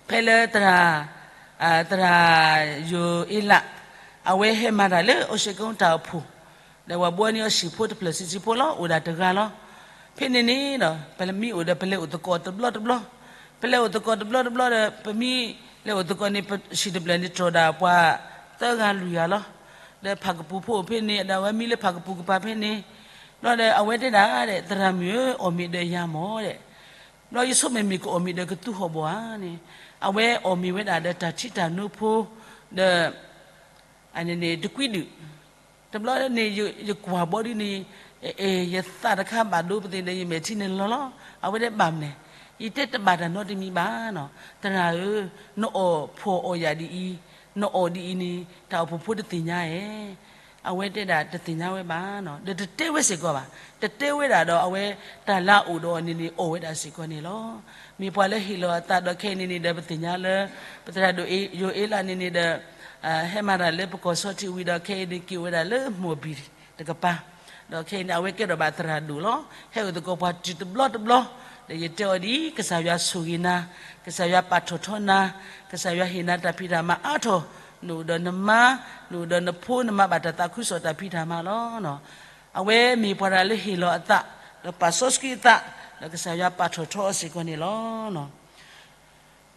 ဖဲလၢ သရၣ်ယိၤအ့လး အဝဲဟဲမၤတၢ်လၢ Ocean County တၢ်အိၣ်ဖှိၣ် ဒီးပှၤဘှီန့ၢ်အီၤဟံၣ်ဖိတဖျၢၣ်ဆံးဆံးဖိလီၤ အိၣ်ဒၣ်တဂၤလီၤ. ဖဲန့ၣ်န့ၣ် ပမ့ၢ်အိၣ်ဒီးပလဲၤအိၣ်သကိးတဘျီတဘျီ, ပလဲၤအိၣ်သကိးတဘျီတဘျီဒီး ပမ့ၢ်လဲၤအိၣ်သကိးန့ၣ် ဟံၣ်တဖျၢၣ်န့ၣ်တြီၣ်ဒၣ်ပှၤသၢဂၤလွံၢ်ဂၤလီၤ. ဒီးဖးကပူၤဖိအိၣ်ဖဲန့ၣ် ဒီးအဝဲမံလၢဖးကပူၤကပၤဖဲန့ၣ် ဒီးအဝဲတဲဒၣ်ဒီး သရၣ်မုၣ်ဧၢ အီၣ်မ့ၤဒီးယၤမၢ်ဒီး ဘျီယဆိကမိၣ်မ့ၢ်ကအီၣ်မ့ၤဒီးကသူဟီၣ်ဘီဧါန့ၣ်, အဝဲအီၣ်မ့ၤဝဲဒၣ်ဒီးတၢ်ထံတၢ်နိဖိ ဒီး အန့ၣ်န့ၣ် တကွံဒုး, တဘျီန့ၣ် ယကွၢ်ဘီဒ်န့ၣ်, အဲ ယသးတခါဘၣ်ဒိပသ့ၣ်ဒီး ယမဲာ်ထံန့ၣ်လီၤလီၤ. အဝဲတဲဘၣ်မနုၤလဲၣ်, ယတဲတဘၣ်တၢ်နီတမံၤဘၣ်နီၤ, သရၣ်ဧၢ, နအီၣ်ဖှီၣ်အီၣ်ယာ်ဒ်အံၤ, နအီၣ်ဒ်အံၤန့ၣ် တၢ်အိၣ်ဖှိၣ်ဖိတသ့ၣ်ညါဧါ. အဝဲတဲဒၣ်တသ့ၣ်ညါဝဲဘၣ်နီၤ, ဒီးတတဲဝဲစ့ၢ်ကီးဘၣ်, တတဲဝဲဒၣ်ဒီး အဝဲတၢ်လၢအအိၣ်ဒီးအီၤန့ၣ်န့ၣ် အီၣ်ဝဲဒၣ်စ့ၢ်ကီးန့ၣ်လီၤ. မ့ၢ်ပှၤလၢဟ့ၣ်လီၤအသးဒီး ခဲအံၤန့ၣ်န့ၣ်ဒီး ပသ့ၣ်ညါလၢ ပသရၣ်ဒိၣ်ယိၤအ့လးန့ၣ်န့ၣ်ဒီး ဟဲမၤတၢ်လၢပကီၢ်ဆီထံးဝံၤဒီး ခဲအံၤန့ၣ်က့ၤအိၣ်ဝဲဒၣ်လၢ မိၢ်ဘံၣ်တကပၤ, ဒီးခဲအံၤန့ၣ် အဝဲကဲထီၣ်ဘၣ်သရၣ်ဒိၣ်လီၤ. ဟဲအိၣ်သကိးပှၤတုၤတဘျီတဘျီ, ဒီးယတဲအီၤဒ်အံၤ, ကစၢ်ယွၤဆိၣ်ဂ့ၤနၤ, ကစၢ်ယွၤပာ်ထီၣ်ထီနၤ, ကစၢ်ယွၤဟ့ၣ်နၤတၢ်ဖံးတၢ်မၤအါထီၣ်, နအိၣ်ဒီးနမါ, နအိၣ်ဒီးနဖိ နမၤဘၣ်တၢ်သးခုကစီၣ်တၢ်ဖံးတၢ်မၤလီၤ. အဝဲမ့ၢ်ပှၤတဂၤလၢဟ့ၣ်လီၤအသး, ဒီးပာ်စီဆှံအသး, ဒီးကစၢ်ယွၤပာ်ထီၣ်ထီအီၤစ့ၢ်ကီးန့ၣ်လီၤ.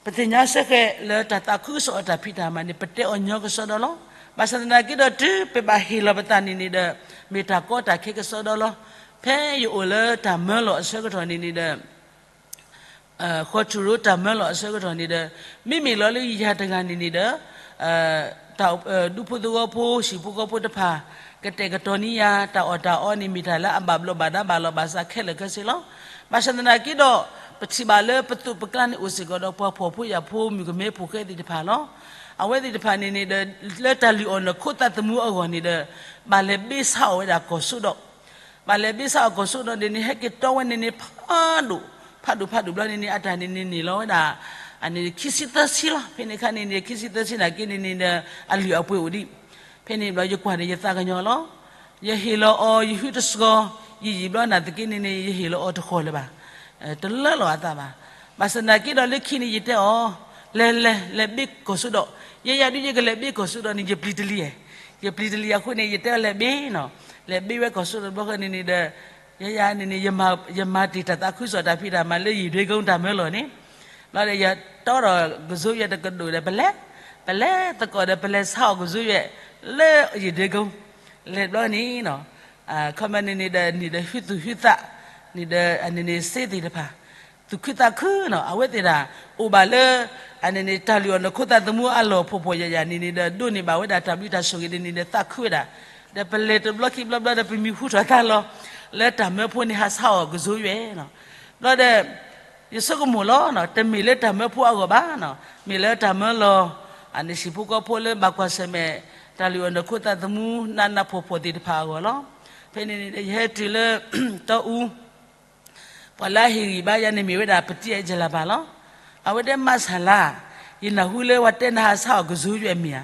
ပသ့ၣ်ညါစ့ၢ်ကီးလၢတၢ်သးခုကစီၣ်အတၢ်ဖံးတၢ်မၤန့ၣ် ပတဲအီၤညီကစီဒီလီၤ. ဘၣ်ဆၣ်သနာ်က့ဒီး တုၤပဘၣ်ဟ့ၣ်လီၤပသးန့ၣ်န့ၣ်ဒီး မ့ၢ်တၢ်ကီတၢ်ခဲကစီဒီလီၤ. ဖဲယအိၣ်လၢတၢ်မၢလီၤအဆၢကတီၢ်န့ၣ်န့ၣ်ဒီး ဃီထူၣ်ရိတၢ်မၢလီၤအဆၢကတီၢ်န့ၣ်ဒီး မ့မ့ၢ်လီၤလၢယၤတဂၤန့ၣ်န့ၣ်ဒီး တၢ်ဒူဖိသဝီဖိ ဟံၣ်ဖိဃီဖိတဖၣ် ကတဲာ်ကတီၤန့ၢ်ယၤ တၢ်အီၣ်တၢ်အီန့ၣ် မ့ၢ်တၢ်လၢအဘၣ်ဘျီးဘၣ်ဒါဘၣ်လီၤဘၣ်စးခဲလၢာ်ခဲဆ့လီၤ. ဘၣ်ဆၣ်သနာ်က့ဒီး ပထံၣ်ဘၣ်လၢပသိးပကျါန့ၣ်အိၣ်စ့ၢ်ကီးဒီး ပှၤဖှီၣ်ဖိယာ်ဖိ မုၣ်ကမဲဖိဃဲသ့ၣ်တဖၣ်လီၤ. အဝဲသ့ၣ်တဖၣ်န့ၣ်န့ၣ်ဒီး လၢတၢ်လုၢ်အီၣ်နီၢ်ခိသးသမူအဂီၢ်န့ၣ်ဒီး ဘၣ်လဲၤဘ့ဆါအီၣ်ဝဲဒၣ်ကီၢ်စိဒီး ဘၣ်လဲၤဘ့ဆါအီၣ်ကီၢ်စိဒီးန့ၣ်န့ၣ် ဟဲက့ၤတီဝဲန့ၣ်န့ၣ် ဖးဒိၣ် ဖးဒိၣ်ဖးဒိၣ်ဘျီန့ၣ်န့ၣ် အတၢ်န့ၣ်န့ၣ်န့ၢ်လီၤဝဲဒၣ် အန့ၣ်ခံဆံသၢဆံလီၤ. ဖဲန့ၣ်အခါန့ၣ်န့ၣ် ခံဆံသၢဆံနာ်က့န့ၣ်န့ၣ်ဒီး အလုၢ်အပှ့ၤအိၣ်ဒံး. ဖဲန့ၣ်ဘျီယကွၢ်ဒီးယသးကညီၤလီၤ. ယဟ့ၣ်လီၤအီၤ ယဟုတစှီၤ ယံာ်ယံာ်ဘျီနာ်သက့န့ၣ်န့ၣ် ယဟ့ၣ်လီၤအီၤတဃီၤလၢၤဘၣ်. တလၢလီၤအသးဘၣ်. ဘၣ်ဆၣ်သနာ်က့ဒီးလၢခံန့ၣ် ယတဲအီၤ လဲၤလဲၤ လဲၤဘ့ကီၢ်စိဒီး ယဲယၤဒုးယကလဲၤဘ့ကီၢ်စိဒီးန့ၣ် ယပျံၤတလံၤဧါ. ယပျံၤတလံၤအဃိန့ၣ် ယတဲအီၤလဲၤဘ့နီၤ. လဲၤဘ့ဝဲကီၢ်စိဒီးတဘျီဃီန့ၣ်န့ၣ်ဒီး ယဲယၤန့ၣ်န့ၣ် ယမၤတ့ၢ်တၢ်သးခုကစီၣ်တၢ်ဖံးတၢ်မၤလၢယံာ်ဒွဲကုန်းတၢ်မၢလီၤန့ၣ် ဘျီဒီးယတီဒီးကစိယဲတကဒိၣ်ဒီး ပလဲၤ ပလဲၤသကိးဒီး ပလဲၤဆါအီၣ်ကစိယဲ လၢယံာ်ဒွဲကုန်း လဲၤဘျီန့ၣ်နီၤ ခီမ့ၢ်န့ၣ်န့ၣ်ဒီး န့ၣ်ဒီးဟုသူၣ်ဟုသး န့ၣ်ဒီး အန့ၣ်န့ၣ်စ့သ့ၣ်တဖၣ် သူၣ်ခုသးခုနီၤ အဝဲသ့ၣ်တဖၣ် အိၣ်ဘၣ်လၢ အန့ၣ်န့ၣ် တၢ်လုၢ်အီၣ်နီၢ်ခိသးသမူအလီၢ်ဖှီၣ်ဖှီၣ်ယာ်ယာ်န့ၣ်န့ၣ်ဒီး ဒိးန့ၢ်ဘၣ်ဝဲဒၣ်တၢ်ဘျုးတၢ်ဆိၣ်ဂ့ၤန့ၣ်န့ၣ်ဒီး သးခုဝဲဒၣ် ဒီးပလဲၤတဘျီခံဘျီဘျီဒီး ပမံၤဟူထီၣ်သါလီၤ လၢတၢ်မၢဖိန့ၣ် ဟးဆါအီၣ်ကစိယဲနီၤ ဘျီဒီး ယဆိကမိၣ်လီၤ တမ့ၢ်လၢတၢ်မၢဖိအဂီၢ်ဘၣ်နီၤ မ့ၢ်လၢတၢ်မၢလီၤ အန့ၣ်ဟံၣ်ဖိဃီဖိလၢဘၣ်ကွၢ်ဆၢၣ်မဲာ် တၢ်လုၢ်အီၣ်နီၢ်ခိသးသမူ နးနးဖှီၣ်ဖှီၣ်သ့ၣ်တဖၣ်အဂီၢ်လီၤ. ဖဲန့ၣ်န့ၣ်ဒီး ယဟဲတုၤလၢ တီအူ ပှၤလၢအဟ့ၣ်ဂံၢ်ဘါယၤန့ၣ်မ့ၢ်ဝဲဒၣ် ပတံၤအ့ၣ်ကလၤဘၣ်လီၤ. အဝဲတဲ မါဆၣ်လါ ယနၢ်ဟူလၢပှၤတဲနဟးဆါအီၣ်ကစိယဲမ့ၢ်ဧါ.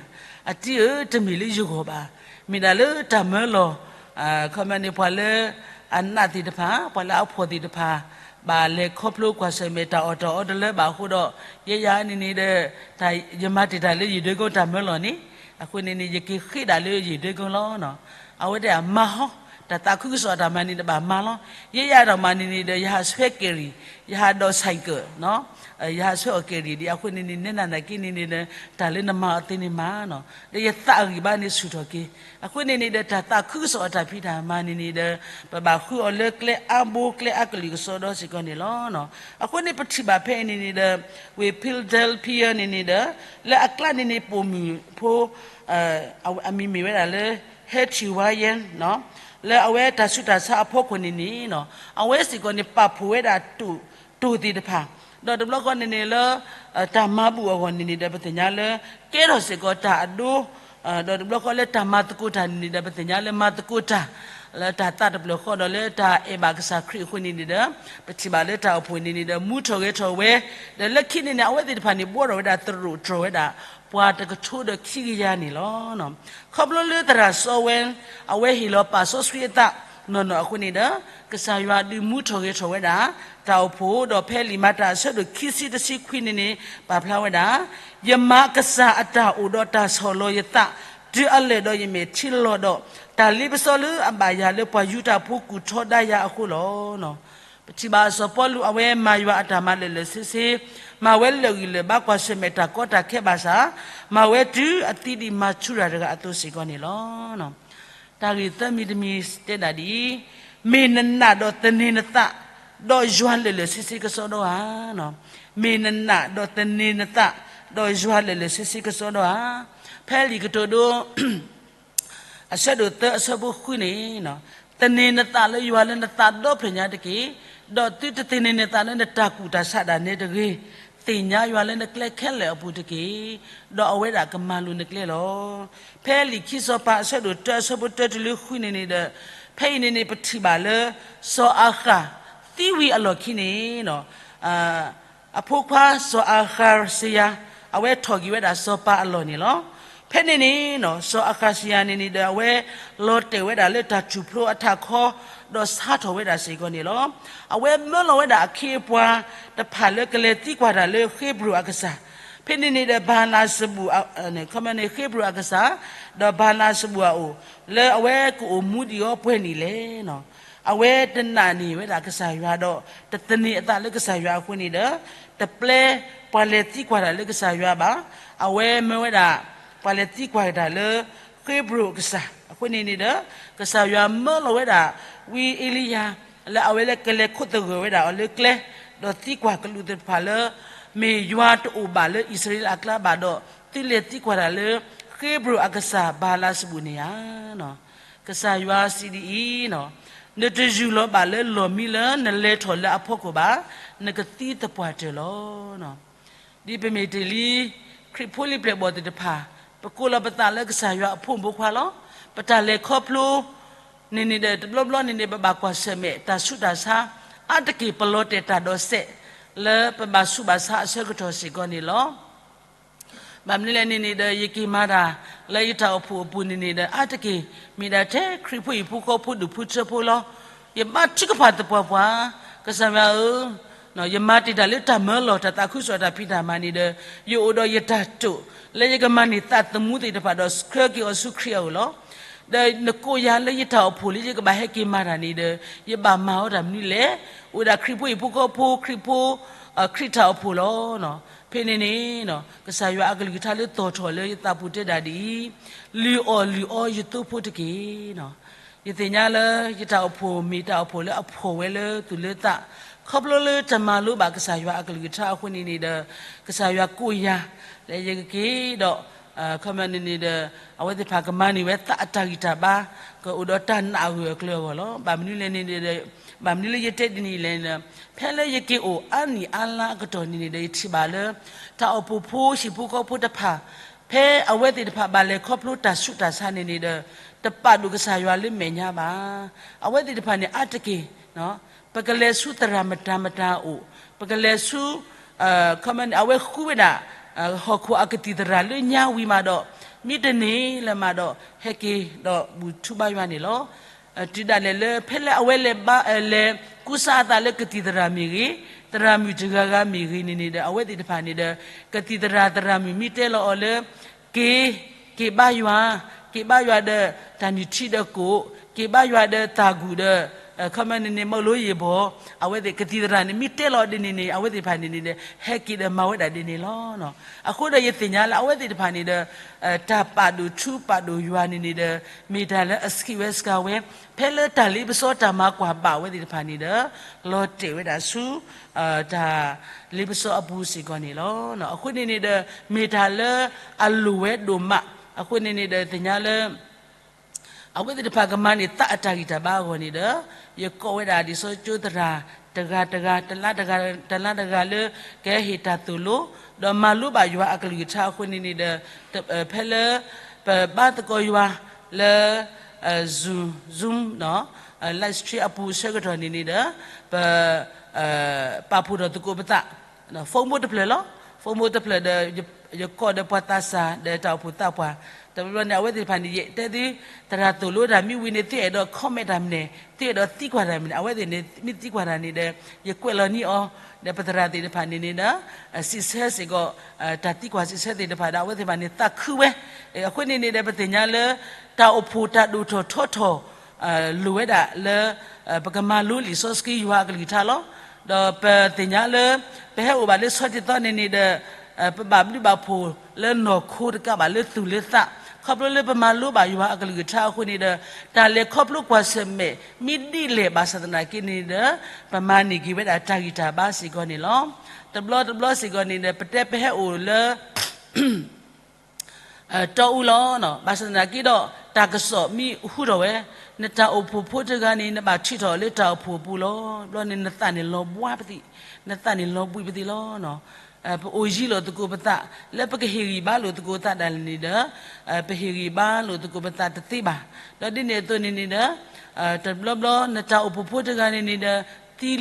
အတံၤဧၢ တမ့ၢ်လၢယဂီၢ်ဘၣ်. မ့ၢ်ဒၣ်လၢတၢ်မၢလီၤ ခီမ့ၢ်န့ၣ် ပှၤလၢအနးသ့ၣ်တဖၣ် ပှၤလၢအဖှီၣ်သ့ၣ်တဖၣ် ဘၣ်လဲၤခီဖျိကွၢ်ဆၢၣ်မဲာ်တၢ်အီၣ်တၢ်အီတလၢဘၣ်အဃိဒီး ယဲယၤန့ၣ်န့ၣ်ဒီး ယမၤတ့ၢ်တၢ်လၢယံာ်ဒွဲကုန်းတၢ်မၢလီၤန့ၣ် အဃိန့ၣ်န့ၣ် ယက့ၤဃ့ဒၣ်လၢယံာ်ဒွဲကုန်းလီၤ. အဝဲတဲမၤဟီ တၢ်သးခုကစီၣ်အတၢ်မၤန့ၣ်တဘၣ်မၤလီၤ. ယဲယၤဒိၣ်မးန့ၣ်န့ၣ်ဒီး ယဟးဆှၢကယ်ရီ, ယဟးဒိး cycle, ယဟးဆှၢအီၣ်ကယ်ရီဒံး အဃိန့ၣ်န့ၣ် နဲနၤနာ်က့န့ၣ်န့ၣ်ဒီး တၢ်လၢနမၤအီၤသ့န့ၣ်မၤနီၤ ဒီးယသးအဂံၢ်ဘါန့ၣ်ဆူၣ်ထီၣ်က့ၤ အဃိန့ၣ်န့ၣ်ဒီး တၢ်သးခုကစီၣ်အတၢ်ဖံးတၢ်မၤန့ၣ်န့ၣ်ဒီး ပဘၣ်ဃုအီၤလၢကျဲအါဘိကျဲအါကလုာ်ကစီဒီစ့ၢ်ကီးန့ၣ်လီၤ. အဃိန့ၣ်ပထံၣ်ဘၣ်ဖဲအံၤန့ၣ်န့ၣ်ဒီး ဝ့ၢ် Philadelphia န့ၣ်န့ၣ်ဒီး လၢအကျါန့ၣ်န့ၣ် ပိာ်မုၣ်ဖိ အမံၤမ့ၢ်ဝဲဒၣ်လၢ Hetty Ryan လၢအဝဲတၢ်ဆူးတၢ်ဆါအဖီခိၣ်န့ၣ်န့ၣ် အဝဲစ့ၢ်ကီးန့ၣ် ပာ်ဖှိၣ်ဝဲဒၣ် တိၢ်သ့ၣ်တဖၣ် ဒီးတဘျီဃီန့ၣ်န့ၣ်လၢ တၢ်မၤဘူၣ်အဂီၢ်န့ၣ်န့ၣ်ဒီး ပသ့ၣ်ညါလၢ ကဲထီၣ်စ့ၢ်ကီးတၢ်အဒိ ဒီးတဘျီဃီလၢတၢ်မၤသကိးတၢ်န့ၣ်န့ၣ်ဒီး ပသ့ၣ်ညါလၢမၤသကိးတၢ် လၢတၢ်သးတဖျၢၣ်ဃီဒီးလၢတၢ်အဲၣ်ဘၣ်ကစၢ်ခရံာ်အဃိန့ၣ်န့ၣ်ဒီး ပထံၣ်ဘၣ်လၢတၢ်အိၣ်ဖှိၣ်န့ၣ်န့ၣ်ဒီး မူထီၣ်ဂဲၤထီၣ်ဝဲ ဒီးလၢခံန့ၣ်န့ၣ် အဝဲသ့ၣ်တဖၣ်န့ၣ် ဘှီထီၣ်ဝဲဒၣ်သရိာ်တြီၤဝဲဒၣ် ပှၤတကထိဒီးခံကယၤန့ၣ်လီၤ. ခီဖျိလၢသရၣ်စီဝဲ အဝဲဟ့ၣ်လီၤပာ်စီဆှံအသးနီၢ်နီၢ်အဃိန့ၣ်ဒီး ကစၢ်ယွၤဒုးမူထီၣ်ဂဲၤထီၣ်ဝဲဒၣ် တၢ်အိၣ်ဖှိၣ်ဒီးဖဲလံာ်မၤတၢ်အဆၢဒိၣ်ခံဆံတဆံခွံန့ၣ်န့ၣ် ပာ်ဖျါဝဲဒၣ် ယမၤကစၢ်အတၢ်အိၣ်ဒီးတၢ်ဆီၣ်လီၤယသး တုၤအလၢာ်ဒီးယမဲာ်ထံလီၤဒီး တၢ်လ့ပစီလၢအဘၣ်ယၤလၢပှၤယူဒၤဖိကူၣ်ထီဒါယၤအဃိလီၤ. ပထံၣ်ဘၣ်စီၤပီလူး အဝဲမၤယွၤအတၢ်မၤလၢာ်လၢာ်ဆ့ဆ့, မၤဝဲလၢာ်ဂံၢ်လၢာ်ဘါ ကွၢ်ဆၢၣ်မဲာ်တၢ်ကီတၢ်ခဲဘၣ်ဆၣ်, မၤဝဲတုၤအသံဒံးမၤဆူၣ်တၢ်တဂၤအသိးစ့ၢ်ကီးန့ၣ်လီၤ. တၢ်ဂ့ၢ်သၢမံၤတမံၤတဲဒၣ်ဒ်အံၤ, မ့ၢ်နနာ်ဒီးသန့ၤနသး ဒီးယွၤလၢာ်လၢာ်ဆ့ဆ့ကစီဒီဧါ. မ့ၢ်နနာ်ဒီးသန့ၤနသး, ဒီးယွၤလၢာ်လၢာ်ဆ့ဆ့ကစီဒီဧါ. ဖဲလံာ်ကတိၤဒိ အဆၢဒိၣ်သၢအဆၢဖိဃုန့ၣ်, သန့ၤနသးလၢယွၤလၢနသးဒီဖျၢၣ်ညါတက့ၢ်. ဒီးသုတသန့ၤနသးလၢနတၢ်ကူၣ်တၢ်ဆးဒၣ်နဲတဂ့ၤ. သ့ၣ်ညါယွၤလၢနကျဲခဲလၢာ်အပူၤတက့ၢ်. ဒီးအဝဲဒၣ်ကမၤလိၤနကျဲလီၤ. ဖဲလံာ်ခံစီၤပၤအဆၢဒိၣ်တၢအဆၢဖိတၢတုၤလၢဃုန့ၣ်န့ၣ်ဒီး, ဖဲအံၤန့ၣ်န့ၣ် ပထံၣ်ဘၣ်လၢ စီၤအၤဃၣ်သံဝံၤအလီၢ်ခံန့ၣ် အဖိခွါစီၤအၤဃးစယၤ အဝဲထီၣ်က့ၤဝဲဒၣ်စီၤပၤအလီၢ်န့ၣ်လီၤ. ဖဲန့ၣ်န့ၣ် စီၤအၤဃးစယၤန့ၣ်န့ၣ်ဒီး အဝဲလီၤတဲာ်ဝဲဒၣ်လၢတၢ်ထူၣ်ဖျိအထးခီ, ဒီးဆါထီၣ်ဝဲဒၣ်စ့ၢ်ကီးန့ၣ်လီၤ. အဝဲမၢလီၤဝဲဒၣ်အခ့အပှၤတဖၣ်လၢကလဲၤသံကွၢ်တၢ်လၢဃ့ဘြိၣ်အကစၢ်. ဖဲန့ၣ်န့ၣ်ဒီး ဘၤလးစဘူၣ်, ခီမန့ၣ် ဃ့ဘြိၣ်အကစၢ်, ဒီးဘၤလးစဘူၣ်အအိၣ်, လၢအဝဲကအိၣ်မူဒံးအီၤပှဲၤနံၣ်လဲၣ်. အဝဲတနာ်န့ၢ်ဝဲဒၣ်ကစၢ်ယွၤဒီး တသန့ၤအသးလၢကစၢ်ယွၤအဃိန့ၣ်ဒီး, တပျဲပှၤလဲၤသံကွၢ်တၢ်လၢကစၢ်ယွၤဘၣ်. အဝဲမၢဝဲဒၣ် ပှၤလဲၤသံကွၢ်တၢ်လၢ ဃ့ဘြိၣ်အကစၢ်. အဃိန့ၣ်န့ၣ်ဒီး ကစၢ်ယွၤမၢလီၤဝဲဒၣ် ဝံအ့လံယၤ လၢအဝဲလၢကလဲၤခိးသဂၢၢ်ဝဲဒၣ်အီၤလၢကျဲ, ဒီးသံကွၢ်ကလူးသ့ၣ်တဖၣ်လၢ မ့ၢ်ယွၤတအိၣ်ဘၣ်လၢအံၣ်စရ့လးအကျါဘၣ်ဒီး သုလဲၤသံကွၢ်တၢ်လၢ ဃ့ဘြိၣ်အကစၢ်ဘၤလးစဘူၣ်န့ၣ်ဧါ. ကစၢ်ယွၤစံးဒ်အံၤ, နတယူၢ်လီၤဘၣ်လၢလီၢ်မံလၢနလဲၤထီၣ်လၢအဖီခိၣ်ဘၣ်, နကသံသပှၢ်တၢၢ်လီၤ. ဒ်ပမ့ၢ်တ့ၢ်လံ ခရံာ်ဖိလံၤပျဲၢ်ဘီၣ်သ့ၣ်တဖၣ်, ပကိးလီၤပသးလၢကစၢ်ယွၤအဖိမုၣ်ဖိခွါလီၤ. ပတၢ်လဲၤခီဖျိန့ၣ်န့ၣ်ဒီး တဘျီဘျီန့ၣ်န့ၣ် ပဘၣ်ကွၢ်ဆၢၣ်မဲာ်တၢ်ဆူးတၢ်ဆါ, အါတက့ၢ်ပလီၤတဲာ်တၢ်ဒီးစဲး လၢပဘၣ်ဆူးဘၣ်ဆါအဆၢကတီၢ်စ့ၢ်ကီးန့ၣ်လီၤ. ဘၣ်မနုၤလဲၣ်န့ၣ်န့ၣ်ဒီး ယက့ၤမၤတၢ်လၢယတၢ်အိၣ်ဖှိၣ်အပူၤန့ၣ်န့ၣ်ဒီး အါတက့ၢ်မ့ၢ်ဒၣ်ထဲခရံာ်ဖိဟံၣ်ဖိဃီဖိဒူၣ်ဖိထၢဖိလီၤ. ယဘါထုကဖၣ်သပှၢ်ပှၢ်, ကစၢ်ယွၤဧၢ, ယမၤတ့ၢ်တၢ်လၢတၢ်မၢလီၤ တၢ်သးခုကစီၣ်တၢ်ဖံးတၢ်မၤန့ၣ်ဒီး ယအိၣ်ဒီးယတၢ်တိာ် လၢယကမၤန့ၢ်သးသမူသ့ၣ်တဖၣ်ဒီးဆှၢက့ၤအီၤဆူခရံာ်အအိၣ်လီၤ. ဒီးနကိးယၤလၢယတၢ်အိၣ်ဖှိၣ်လၢယကဘၣ်ဟဲက့ၤမၤတၢ်န့ၣ်ဒီး ယဘၣ်မၤအီၤတၢ်မနုၤလဲၣ်. အိၣ်ဒၣ်ခရံာ်ဖိဟံၣ်ဖိဃီဖိ ခရံာ်ဖိ ခရံာ်တၢ်အိၣ်ဖှိၣ်လီၤ. ဖဲန့ၣ်န့ၣ် ကစၢ်ယွၤအကလုၢ်ကထါလၢသီၣ်ထီၣ်လၢယသးပူၤတဲဒၣ်ဒ်အံၤ, လုၢ်အီၣ်လုၢ်အီယသိဖိတက့ၢ်. ယသ့ၣ်ညါလၢယတၢ်အိၣ်ဖှိၣ် မ့ၢ်တၢ်အိၣ်ဖှိၣ်လၢအဖှီၣ်ဝဲလၢသူၣ်လၢသး, ခီဖျိလၢတမၤလိဘၣ်ကစၢ်ယွၤအကလုၢ်ကထါအဃိန့ၣ်န့ၣ်ဒီး ကစၢ်ယွၤကိးယၤ လၢယကက့ၤဒီး ခီမန့ၣ်န့ၣ်ဒီး အဝဲသ့ၣ်တဖၣ်ကမၤန့ၢ်ဝဲသးအတၢ်ဂံၢ်တၢ်ဘါ, ကအိၣ်ဒီးတၢ်နာ်အဂၢၢ်အကျၢၤအဂီၢ်လီၤ. ဘၣ်မနုၤလဲၣ်န့ၣ်ဒီး ဘၣ်မနုၤလၢယတဲဒ်န့ၣ်လဲၣ်န့ၣ်ဒီး ဖဲလၢယက့ၤအိၣ်အါနံၣ်အါလါအကတီၢ်န့ၣ်န့ၣ်ဒီး ယထံၣ်ဘၣ်လၢ တၢ်အိၣ်ဖှိၣ်ဖိဟံၣ်ဖိဃီဖိတဖၣ် ဖဲအဝဲသ့ၣ်တဖၣ်ဘၣ်လဲၤခီဖျိတၢ်ဆူးတၢ်ဆါန့ၣ်န့ၣ်ဒီး တပာ်ဒိၣ်ကစၢ်ယွၤလၢမဲာ်ညါဘၣ်. အဝဲသ့ၣ်တဖၣ်န့ၣ် အါတက့ၢ် ပကလဲၤဆူသရၣ်မတၤမတၤအအိၣ်, ပကလဲၤဆူ ခီမန့ၣ် အဝဲဃုဝဲဒၣ် ဟီၣ်ခိၣ်အကသံၣ်သရၣ်လၢညါဝံၤမးဒီး မ့ၢ်တန့ၢ်လၢၤမးဒီး ဟဲက့ၤဒီးဘူၣ်ထူဘါယွၤန့ၣ်လီၤ. တုၤဒၣ်လဲာ်လၢ ဖဲလၢအဝဲလဲၤဘါ လဲၤကူစါအသးလၢကသံၣ်သရၣ်မ့ၢ်ဂ့ၤ, သရၣ်မုၣ်တဂၤဂၤမ့ၢ်ဂ့ၤန့ၣ်န့ၣ်ဒီး အဝဲသ့ၣ်တဖၣ်န့ၣ်ဒီး ကသံၣ်သရၣ်သရၣ်မုၣ်မ့ၢ်တဲလီၤအီၤလၢ က့ၤ က့ၤဘါယွၤ, က့ၤဘါယွၤဒီးတၢ်နုၢ်ထံဒီးကိၣ်, က့ၤဘါယွၤဒီးတၢ်ဂုၢ်ဒီး ခီမန့ၣ်န့ၣ် မၢလိယ့ၢ်ဘီၣ်, အဝဲသ့ၣ်ကသံၣ်သရၣ်န့ၣ် မ့ၢ်တဲလီၤဒ်န့ၣ်န့ၣ် အဝဲသ့ၣ်တဖၣ်န့ၣ်န့ၣ်ဒီး ဟဲက့ၤဒီးမၤဝဲဒၣ်ဒ်န့ၣ်လီၤ. အဃိဒီးယသ့ၣ်ညါလၢအဝဲသ့ၣ်တဖၣ်န့ၣ်ဒီး တၢ်ပာ်ဒိၣ်ထူပာ်ဒိၣ်ယွၤန့ၣ်န့ၣ်ဒီး မ့ၢ်တၢ်လၢအဆံးဝဲစှၤဝဲ, ဖဲလၢတၢ်လ့ပစီတၢ်မၤကွၢ်ဘၣ်အဝဲသ့ၣ်တဖၣ်န့ၣ်ဒီး လီၤတဲာ်ဝဲဒၣ်ဆူ တၢ်လ့ပစီအပူၤစ့ၢ်ကီးန့ၣ်လီၤ. အဃိန့ၣ်န့ၣ်ဒီး မ့ၢ်တၢ်လၢအလိၣ်ဝဲဒိၣ်မး, အဃိန့ၣ်န့ၣ်ဒီး သ့ၣ်ညါလၢ အဝဲသ့ၣ်တဖၣ်ကမၤန့ၢ်သးအတၢ်ဂံၢ်တၢ်ဘါအဂီၢ်န့ၣ်ဒီး ယကိးဝဲဒၣ်ဒ်သိးကၠိသရၣ်တဂၤတဂၤ တလါတဂၤ တလါတဂၤလၢ ကဟဲဟ့ၣ်တၢ်သိၣ်လိ ဒီးမၤလိဘၣ်ယွၤအကလုၢ်ကထါအဃိန့ၣ်န့ၣ်ဒီး ဖဲလၢ ပဘါသကိးယွၤလၢ Zoom, Zoom, live stream အပူၤအဆၢကတီၢ်န့ၣ်န့ၣ်ဒီး ပ ပာ်ဖှိၣ်ထီၣ်သကိးပသး phone ဖိတဖျၢၣ်လီၤ. phone ဖိတဖျၢၣ်ဒီး ယကိးဒီးပှၤသးစၢ်ဒီးတၢ်အိၣ်ဖှိၣ်သးပှၢ် တဘျီဘျီန့ၣ် အဝဲသ့ၣ်တဖၣ်န့ၣ် ယတဲသု သရၣ်သိၣ်လိတၢ်မ့ၢ်ဝံၤန့ၣ် သုအဲၣ်ဒိး comment တၢ်မနုၤလဲၣ်, သုအဲၣ်ဒိးသံကွၢ်တၢ်မနုၤလဲၣ်, အဝဲသ့ၣ်န့ၣ် မ့ၢ်သံကွၢ်တၢ်န့ၣ်ဒီး ယကွဲးလီၤန့ၢ်အီၤ ဒီးပသရၣ်သ့ၣ်တဖၣ်န့ၣ်န့ၣ်ဒီး စံးဆၢစ့ၢ်ကီး တၢ်သံကွၢ်စံးဆၢသ့ၣ်တဖၣ်ဒီး အဝဲသ့ၣ်တဖၣ်န့ၣ် သးခုဝဲ အဃိန့ၣ်န့ၣ်ဒီး ပသ့ၣ်ညါလၢ တၢ်အိၣ်ဖှိၣ်တၢ်ဒိၣ်ထီၣ်ထီထီၣ် လိၣ်ဝဲဒၣ်လၢ ပကမၤလိလံာ်စီဆှံယွၤအကလုၢ်ကထါလီၤ. ဒီးပသ့ၣ်ညါလၢ ပဟဲအိၣ်ဘၣ်လၢဆီတံၢ်သီန့ၣ်န့ၣ်ဒီး ပဘၣ်ဘျုးဘၣ်ဖှိၣ်လၢနီၢ်ခိတကးဘၣ်လၢသူၣ်လၢသး ခီဖျိလၢပမၤလိဘၣ်ယွၤအကလုၢ်ကထါအဃိန့ၣ်ဒီး တၢ်လဲၤခီဖျိကွၢ်ဆၢၣ်မဲာ် မ့ၢ်ဒ်လဲၣ်ဘၣ်ဆၣ်သနာ်က့န့ၣ်ဒီး ပမၤန့ၢ်က့ၤဝဲဒၣ်တၢ်ဂံၢ်တၢ်ဘါစ့ၢ်ကီးန့ၣ်လီၤ. တဘျီတဘျီစ့ၢ်ကီးန့ၣ်ဒီး ပတဲပဟဲအိၣ်လၢ တီအူလီၤ. ဘၣ်ဆၣ်သနာ်က့ဒီး တၢ်ကစီၣ်မ့ၢ်ဟူထီၣ်ဝဲ, နတၢ်အိၣ်ဖှိၣ်ဖိတဂၤန့ၣ် နဘၣ်ထုးထီၣ်လၢတၢ်အိၣ်ဖှိၣ်ပူၤလီၤ. ဘျီန့ၣ်နသးန့ၣ်လီၤဘှါပသံး, နသးန့ၣ်လီၤဘှံးပသံးလီၤ. ပအိၣ်ယံၤလိာ်သကိးပသး လၢပကဟ့ၣ်ဂံၢ်ဘါလိာ်သကိးသးဒၣ်လဲာ်န့ၣ်ဒီး ပဟ့ၣ်ဂံၢ်ဘါလိာ်သကိးပသးတသ့ဘၣ်. ဒီးဒ်န့ၣ်အသိးန့ၣ်န့ၣ်ဒီး တဘျီဘျီနတၢ်အိၣ်ဖှိၣ်ဖိတဂၤန့ၣ်န့ၣ်ဒီး သံ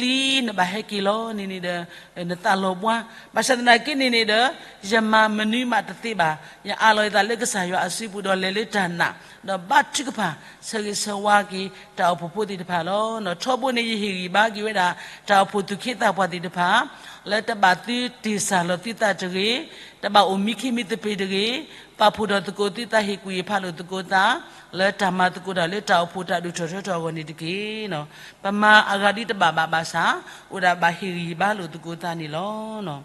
လံ နဘၣ်ဟဲက့ၤလီၤန့ၣ်န့ၣ်ဒီး နသးလီၤဘှါ. ဘၣ်ဆၣ်သနာ်က့န့ၣ်န့ၣ်ဒီး ယမၤမနုၤမးတသ့ဘၣ်. ယအးလီၤယသးလၢကစၢ်ယွၤအစုပူၤဒီးလဲၤလၢတၢ်နာ် ဒီးဘါထုကဖၣ် ဆၢဂ့ၤဆၢဝါက့ၤတၢ်အိၣ်ဖှိၣ်ဖိသ့ၣ်တဖၣ်လီၤ. ထီဘိန့ၣ်ယဟ့ၣ်ဂံၢ်ဘါက့ၤဝဲဒၣ် တၢ်အိၣ်ဖှိၣ်သူၣ်က့သးပှၢ်သ့ၣ်တဖၣ် လၢတဘၣ်သုတ့ၢ်စၢ်လီၤသုသးတဂ့ၤ, တဘၣ်အိၣ်မံခ့မံသပ့ၤတဂ့ၤ, ပာ်ဖှိၣ်ထီၣ်သကိးသုသး ဟ့ၣ်ကူၣ်ဟ့ၣ်ဖးလိာ်သကိးသး လၢတၢ်မၤသကိးတၢ်လၢတၢ်အိၣ်ဖှိၣ်တၢ်ဒိၣ်ထီၣ်ထီထီၣ်အဂီၢ်န့ၣ်တက့ၢ်. ပမၤအဂၤဒ်တဘၣ်ဘၣ်ဘၣ်ဆၣ် အိၣ်ဒၣ်ဘၣ်ဟ့ၣ်ဂံၢ်ဟ့ၣ်ဘါလိာ်သကိးသးန့ၣ်လီၤ.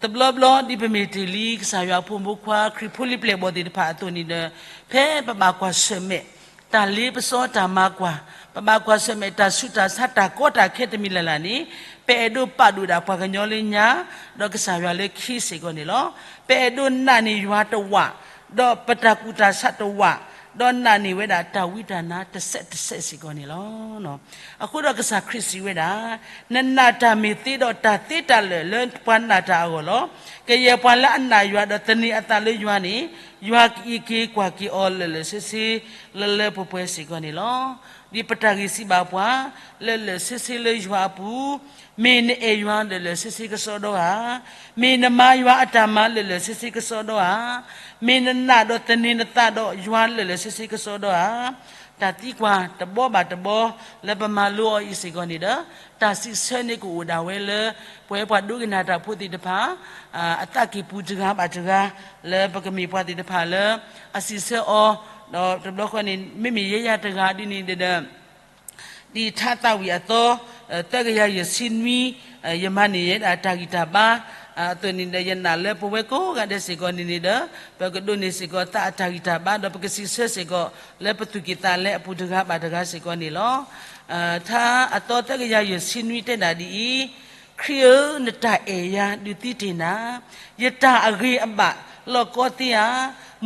တဘျီဘျီဒ်ပမ့ၢ်တ့ၢ်လံ ကစၢ်ယွၤအဖိမုၣ်ဖိခွါ ခရံာ်ဖိလံၤပျဲၢ်ဘီၣ်သ့ၣ်တဖၣ်အသိးန့ၣ်ဒီး ဖဲပဘၣ်ကွၢ်ဆၢၣ်မဲာ် တၢ်လ့ပစီတၢ်မၤကွၢ်, ပဘၣ်ကွၢ်ဆၢၣ်မဲာ်တၢ်ဆူးတၢ်ဆါ တၢ်ကီတၢ်ခဲတမံၤလၢ်လၢ်န့ၣ် ပအဲၣ်ဒိးပာ်ဒိၣ်ဒၣ်ပှၤကညီလၢညါ ဒီးကစၢ်ယွၤလၢခံစ့ၢ်ကီးန့ၣ်လီၤ. ပအဲၣ်ဒိးနာ်န့ၢ်ယွၤတဝး ဒီးပတၢ်ကူၣ်တၢ်ဆးတဝး, ဒီးနာ်န့ၢ်ဝဲဒၣ်တၢ်ဝံတၢ်နါတစဲးတစဲးစ့ၢ်ကီးန့ၣ်လီၤ. အဃိဒီးကစၢ်ခရံာ်စံးဝဲဒၣ်, နနာ်တၢ်မ့ၢ်သ့ဒီးတၢ်သ့တၢ်လၢာ်လၢပှၤနာ်တၢ်အဂီၢ်လီၤ. ကယဲၢ်ပှၤလၢအနာ်ယွၤဒီးသန့ၤအသးလၢယွၤန့ၣ်, ယွၤကအံးက့ၤကွၢ်က့ၤအီၤလၢာ်လၢာ်ဆ့ဆ့ လၢလၢပှဲၤပှဲၤစ့ၢ်ကီးန့ၣ်လီၤ. ဒ်ပတၢ်ဂ့ၢ်စံးဘၣ်ပှၤ, လၢာ်လၢာ်ဆ့ဆ့လၢယွၤအပူၤ, မ့ၢ်နအဲၣ်ယွၤလၢာ်လၢာ်ဆ့ဆ့ကစီဒီဧါ, မ့ၢ်နမၤယွၤအတၢ်မၤလၢာ်လၢာ်ဆ့ဆ့ကစီဒီဧါ, မ့ၢ်နနာ်ဒီးသန့ၤနသးဒီးယွၤလၢာ်လၢာ်ဆ့ဆ့ကစီဒီဧါ. တၢ်သံကွၢ်တဘီဘၣ်တဘီ လၢပမၤလိအီၤအံၤစ့ၢ်ကီးန့ၣ်ဒီး တၢ်စံးဆၢန့ၣ်ကအိၣ်ဒၣ်ဝဲလၢ ပဝဲပှၤဒိကနၣ်တၢ်ဖိသ့ၣ်တဖၣ် အသးကံၢ်ပူၤတဂၤဘၣ်တဂၤ လၢပကမ့ၢ်ပှၤသ့ၣ်တဖၣ်လၢ အစံးဆၢအီၤ, ဒီးတဘျီဃီန့ၣ် မ့မ့ၢ်ယဲယၤတဂၤဒ်န့ၣ်ဒီး ဒ်ထါသးဝံၣ်အသီ သၢကယၤယဲၢ်ဆံနွံ ယမၤန့ၢ်ယဲဒၣ်တၢ်ဂံၢ်တၢ်ဘါ အသိးန့ၣ်ဒီး ယနာ်လၢပဝဲကိးဂၤဒဲးစ့ၢ်ကီးန့ၣ်န့ၣ်ဒီး ပကဒိးန့ၢ်စ့ၢ်ကီးသးအတၢ်ဂံၢ်တၢ်ဘါ ဒီးပကစံးဆၢစ့ၢ်ကီး လၢပသူၣ်ကံၢ်သးလဲအပူၤတဂၤဘၣ်တဂၤစ့ၢ်ကီးန့ၣ်လီၤ. ထါအသီသၢကယၤယဲၢ်ဆံနွံတဲဒၣ်ဒ်အံၤ, ခရံာ်ဧၢ, နတၢ်အဲၣ်ယၤဒုးသံတ့ၢ်နၤ, ယတၢ်အဂ့ၤအဘၣ်လီၢ်ကီသ့ဧါ,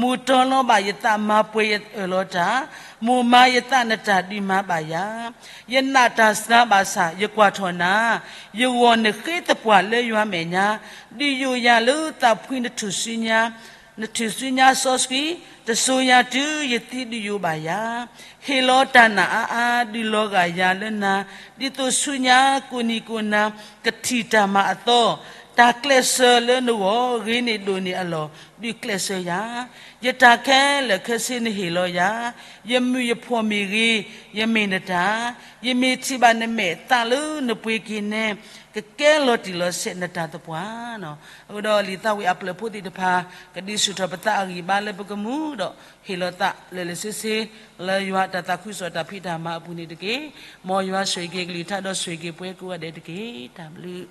မိၢ်တီလီၤဘၣ်ယသးမၤပှဲၤယအၢၣ်လီၤတၢ်, မိၢ်မၤယသးနတၢ်ဒုးမၤဘၣ်ယၤ, ယနာ်တၢ်စှၤဘၣ်ဆၣ် ယကွၢ်ထီၣ်နၤ, ယဂီၢ်နဃ့သပှၢ်လၢယွၤမဲာ်ညါ, ဒုးယိာ်ယၤလၢသးဖှံနထူၣ်စုညါ နထူၣ်စုညါစီဆှံ, တစိၤယၤတုၤယသံဒုးယိာ်ဘၣ်ယၤ, ဟ့ၣ်လီၤတၢ်နာ်အါအါ ဒုးလီၤဂာ်ယၤလၢနၤ, ဒ်သိးဆူညါကိးနံၤကိးနၤ ကထံၣ်တၢ်မၤအသီ, တၢ်ကျဲးစၢးလၢနဂီၢ် ဂ့ၤန့ၢ်ဒိၣ်န့ၢ်အလီၢ် ဒုးကျဲးစၢးယၤ, ယတၢ်ခဲလၢာ်ခဲဆ့နဟ့ၣ်လီၤယၤ, ယမုၢ်ယဖှီၣ်မ့ၢ်ဂ့ၤ, ယမ့ၢ်နတၢ်, ယမ့ၢ်ထံၣ်ဘၣ်နမဲာ်သးလၢနပှ့ၤက့ၤနဲ ကကဲလီၤတံၢ်လီၤဆဲးနတၢ်သပှၢ်. အဃိဒီးလံာ်သးဝံၣ်အပျဲၢ်ဖိသ့ၣ်တဖၣ် ကဒုးဆူၣ်ထီၣ်ပသးအဂံၢ်ဘါလၢပကမူဒီး ဟ့ၣ်လီၤသးလၢာ်လၢာ်ဆ့ဆ့ လၢယွၤအတၢ်သးခုကစီၣ်တၢ်ဖံးတၢ်မၤအပူၤန့ၣ်တက့ၢ်. မ်ယွၤဆိၣ်ဂ့ၤက့ၤကလုၢ်ကထါဒီးဆိၣ်ဂ့ၤက့ၤပှၤကိးဂၤဒဲးတက့ၢ်. တၢ်ဘျုး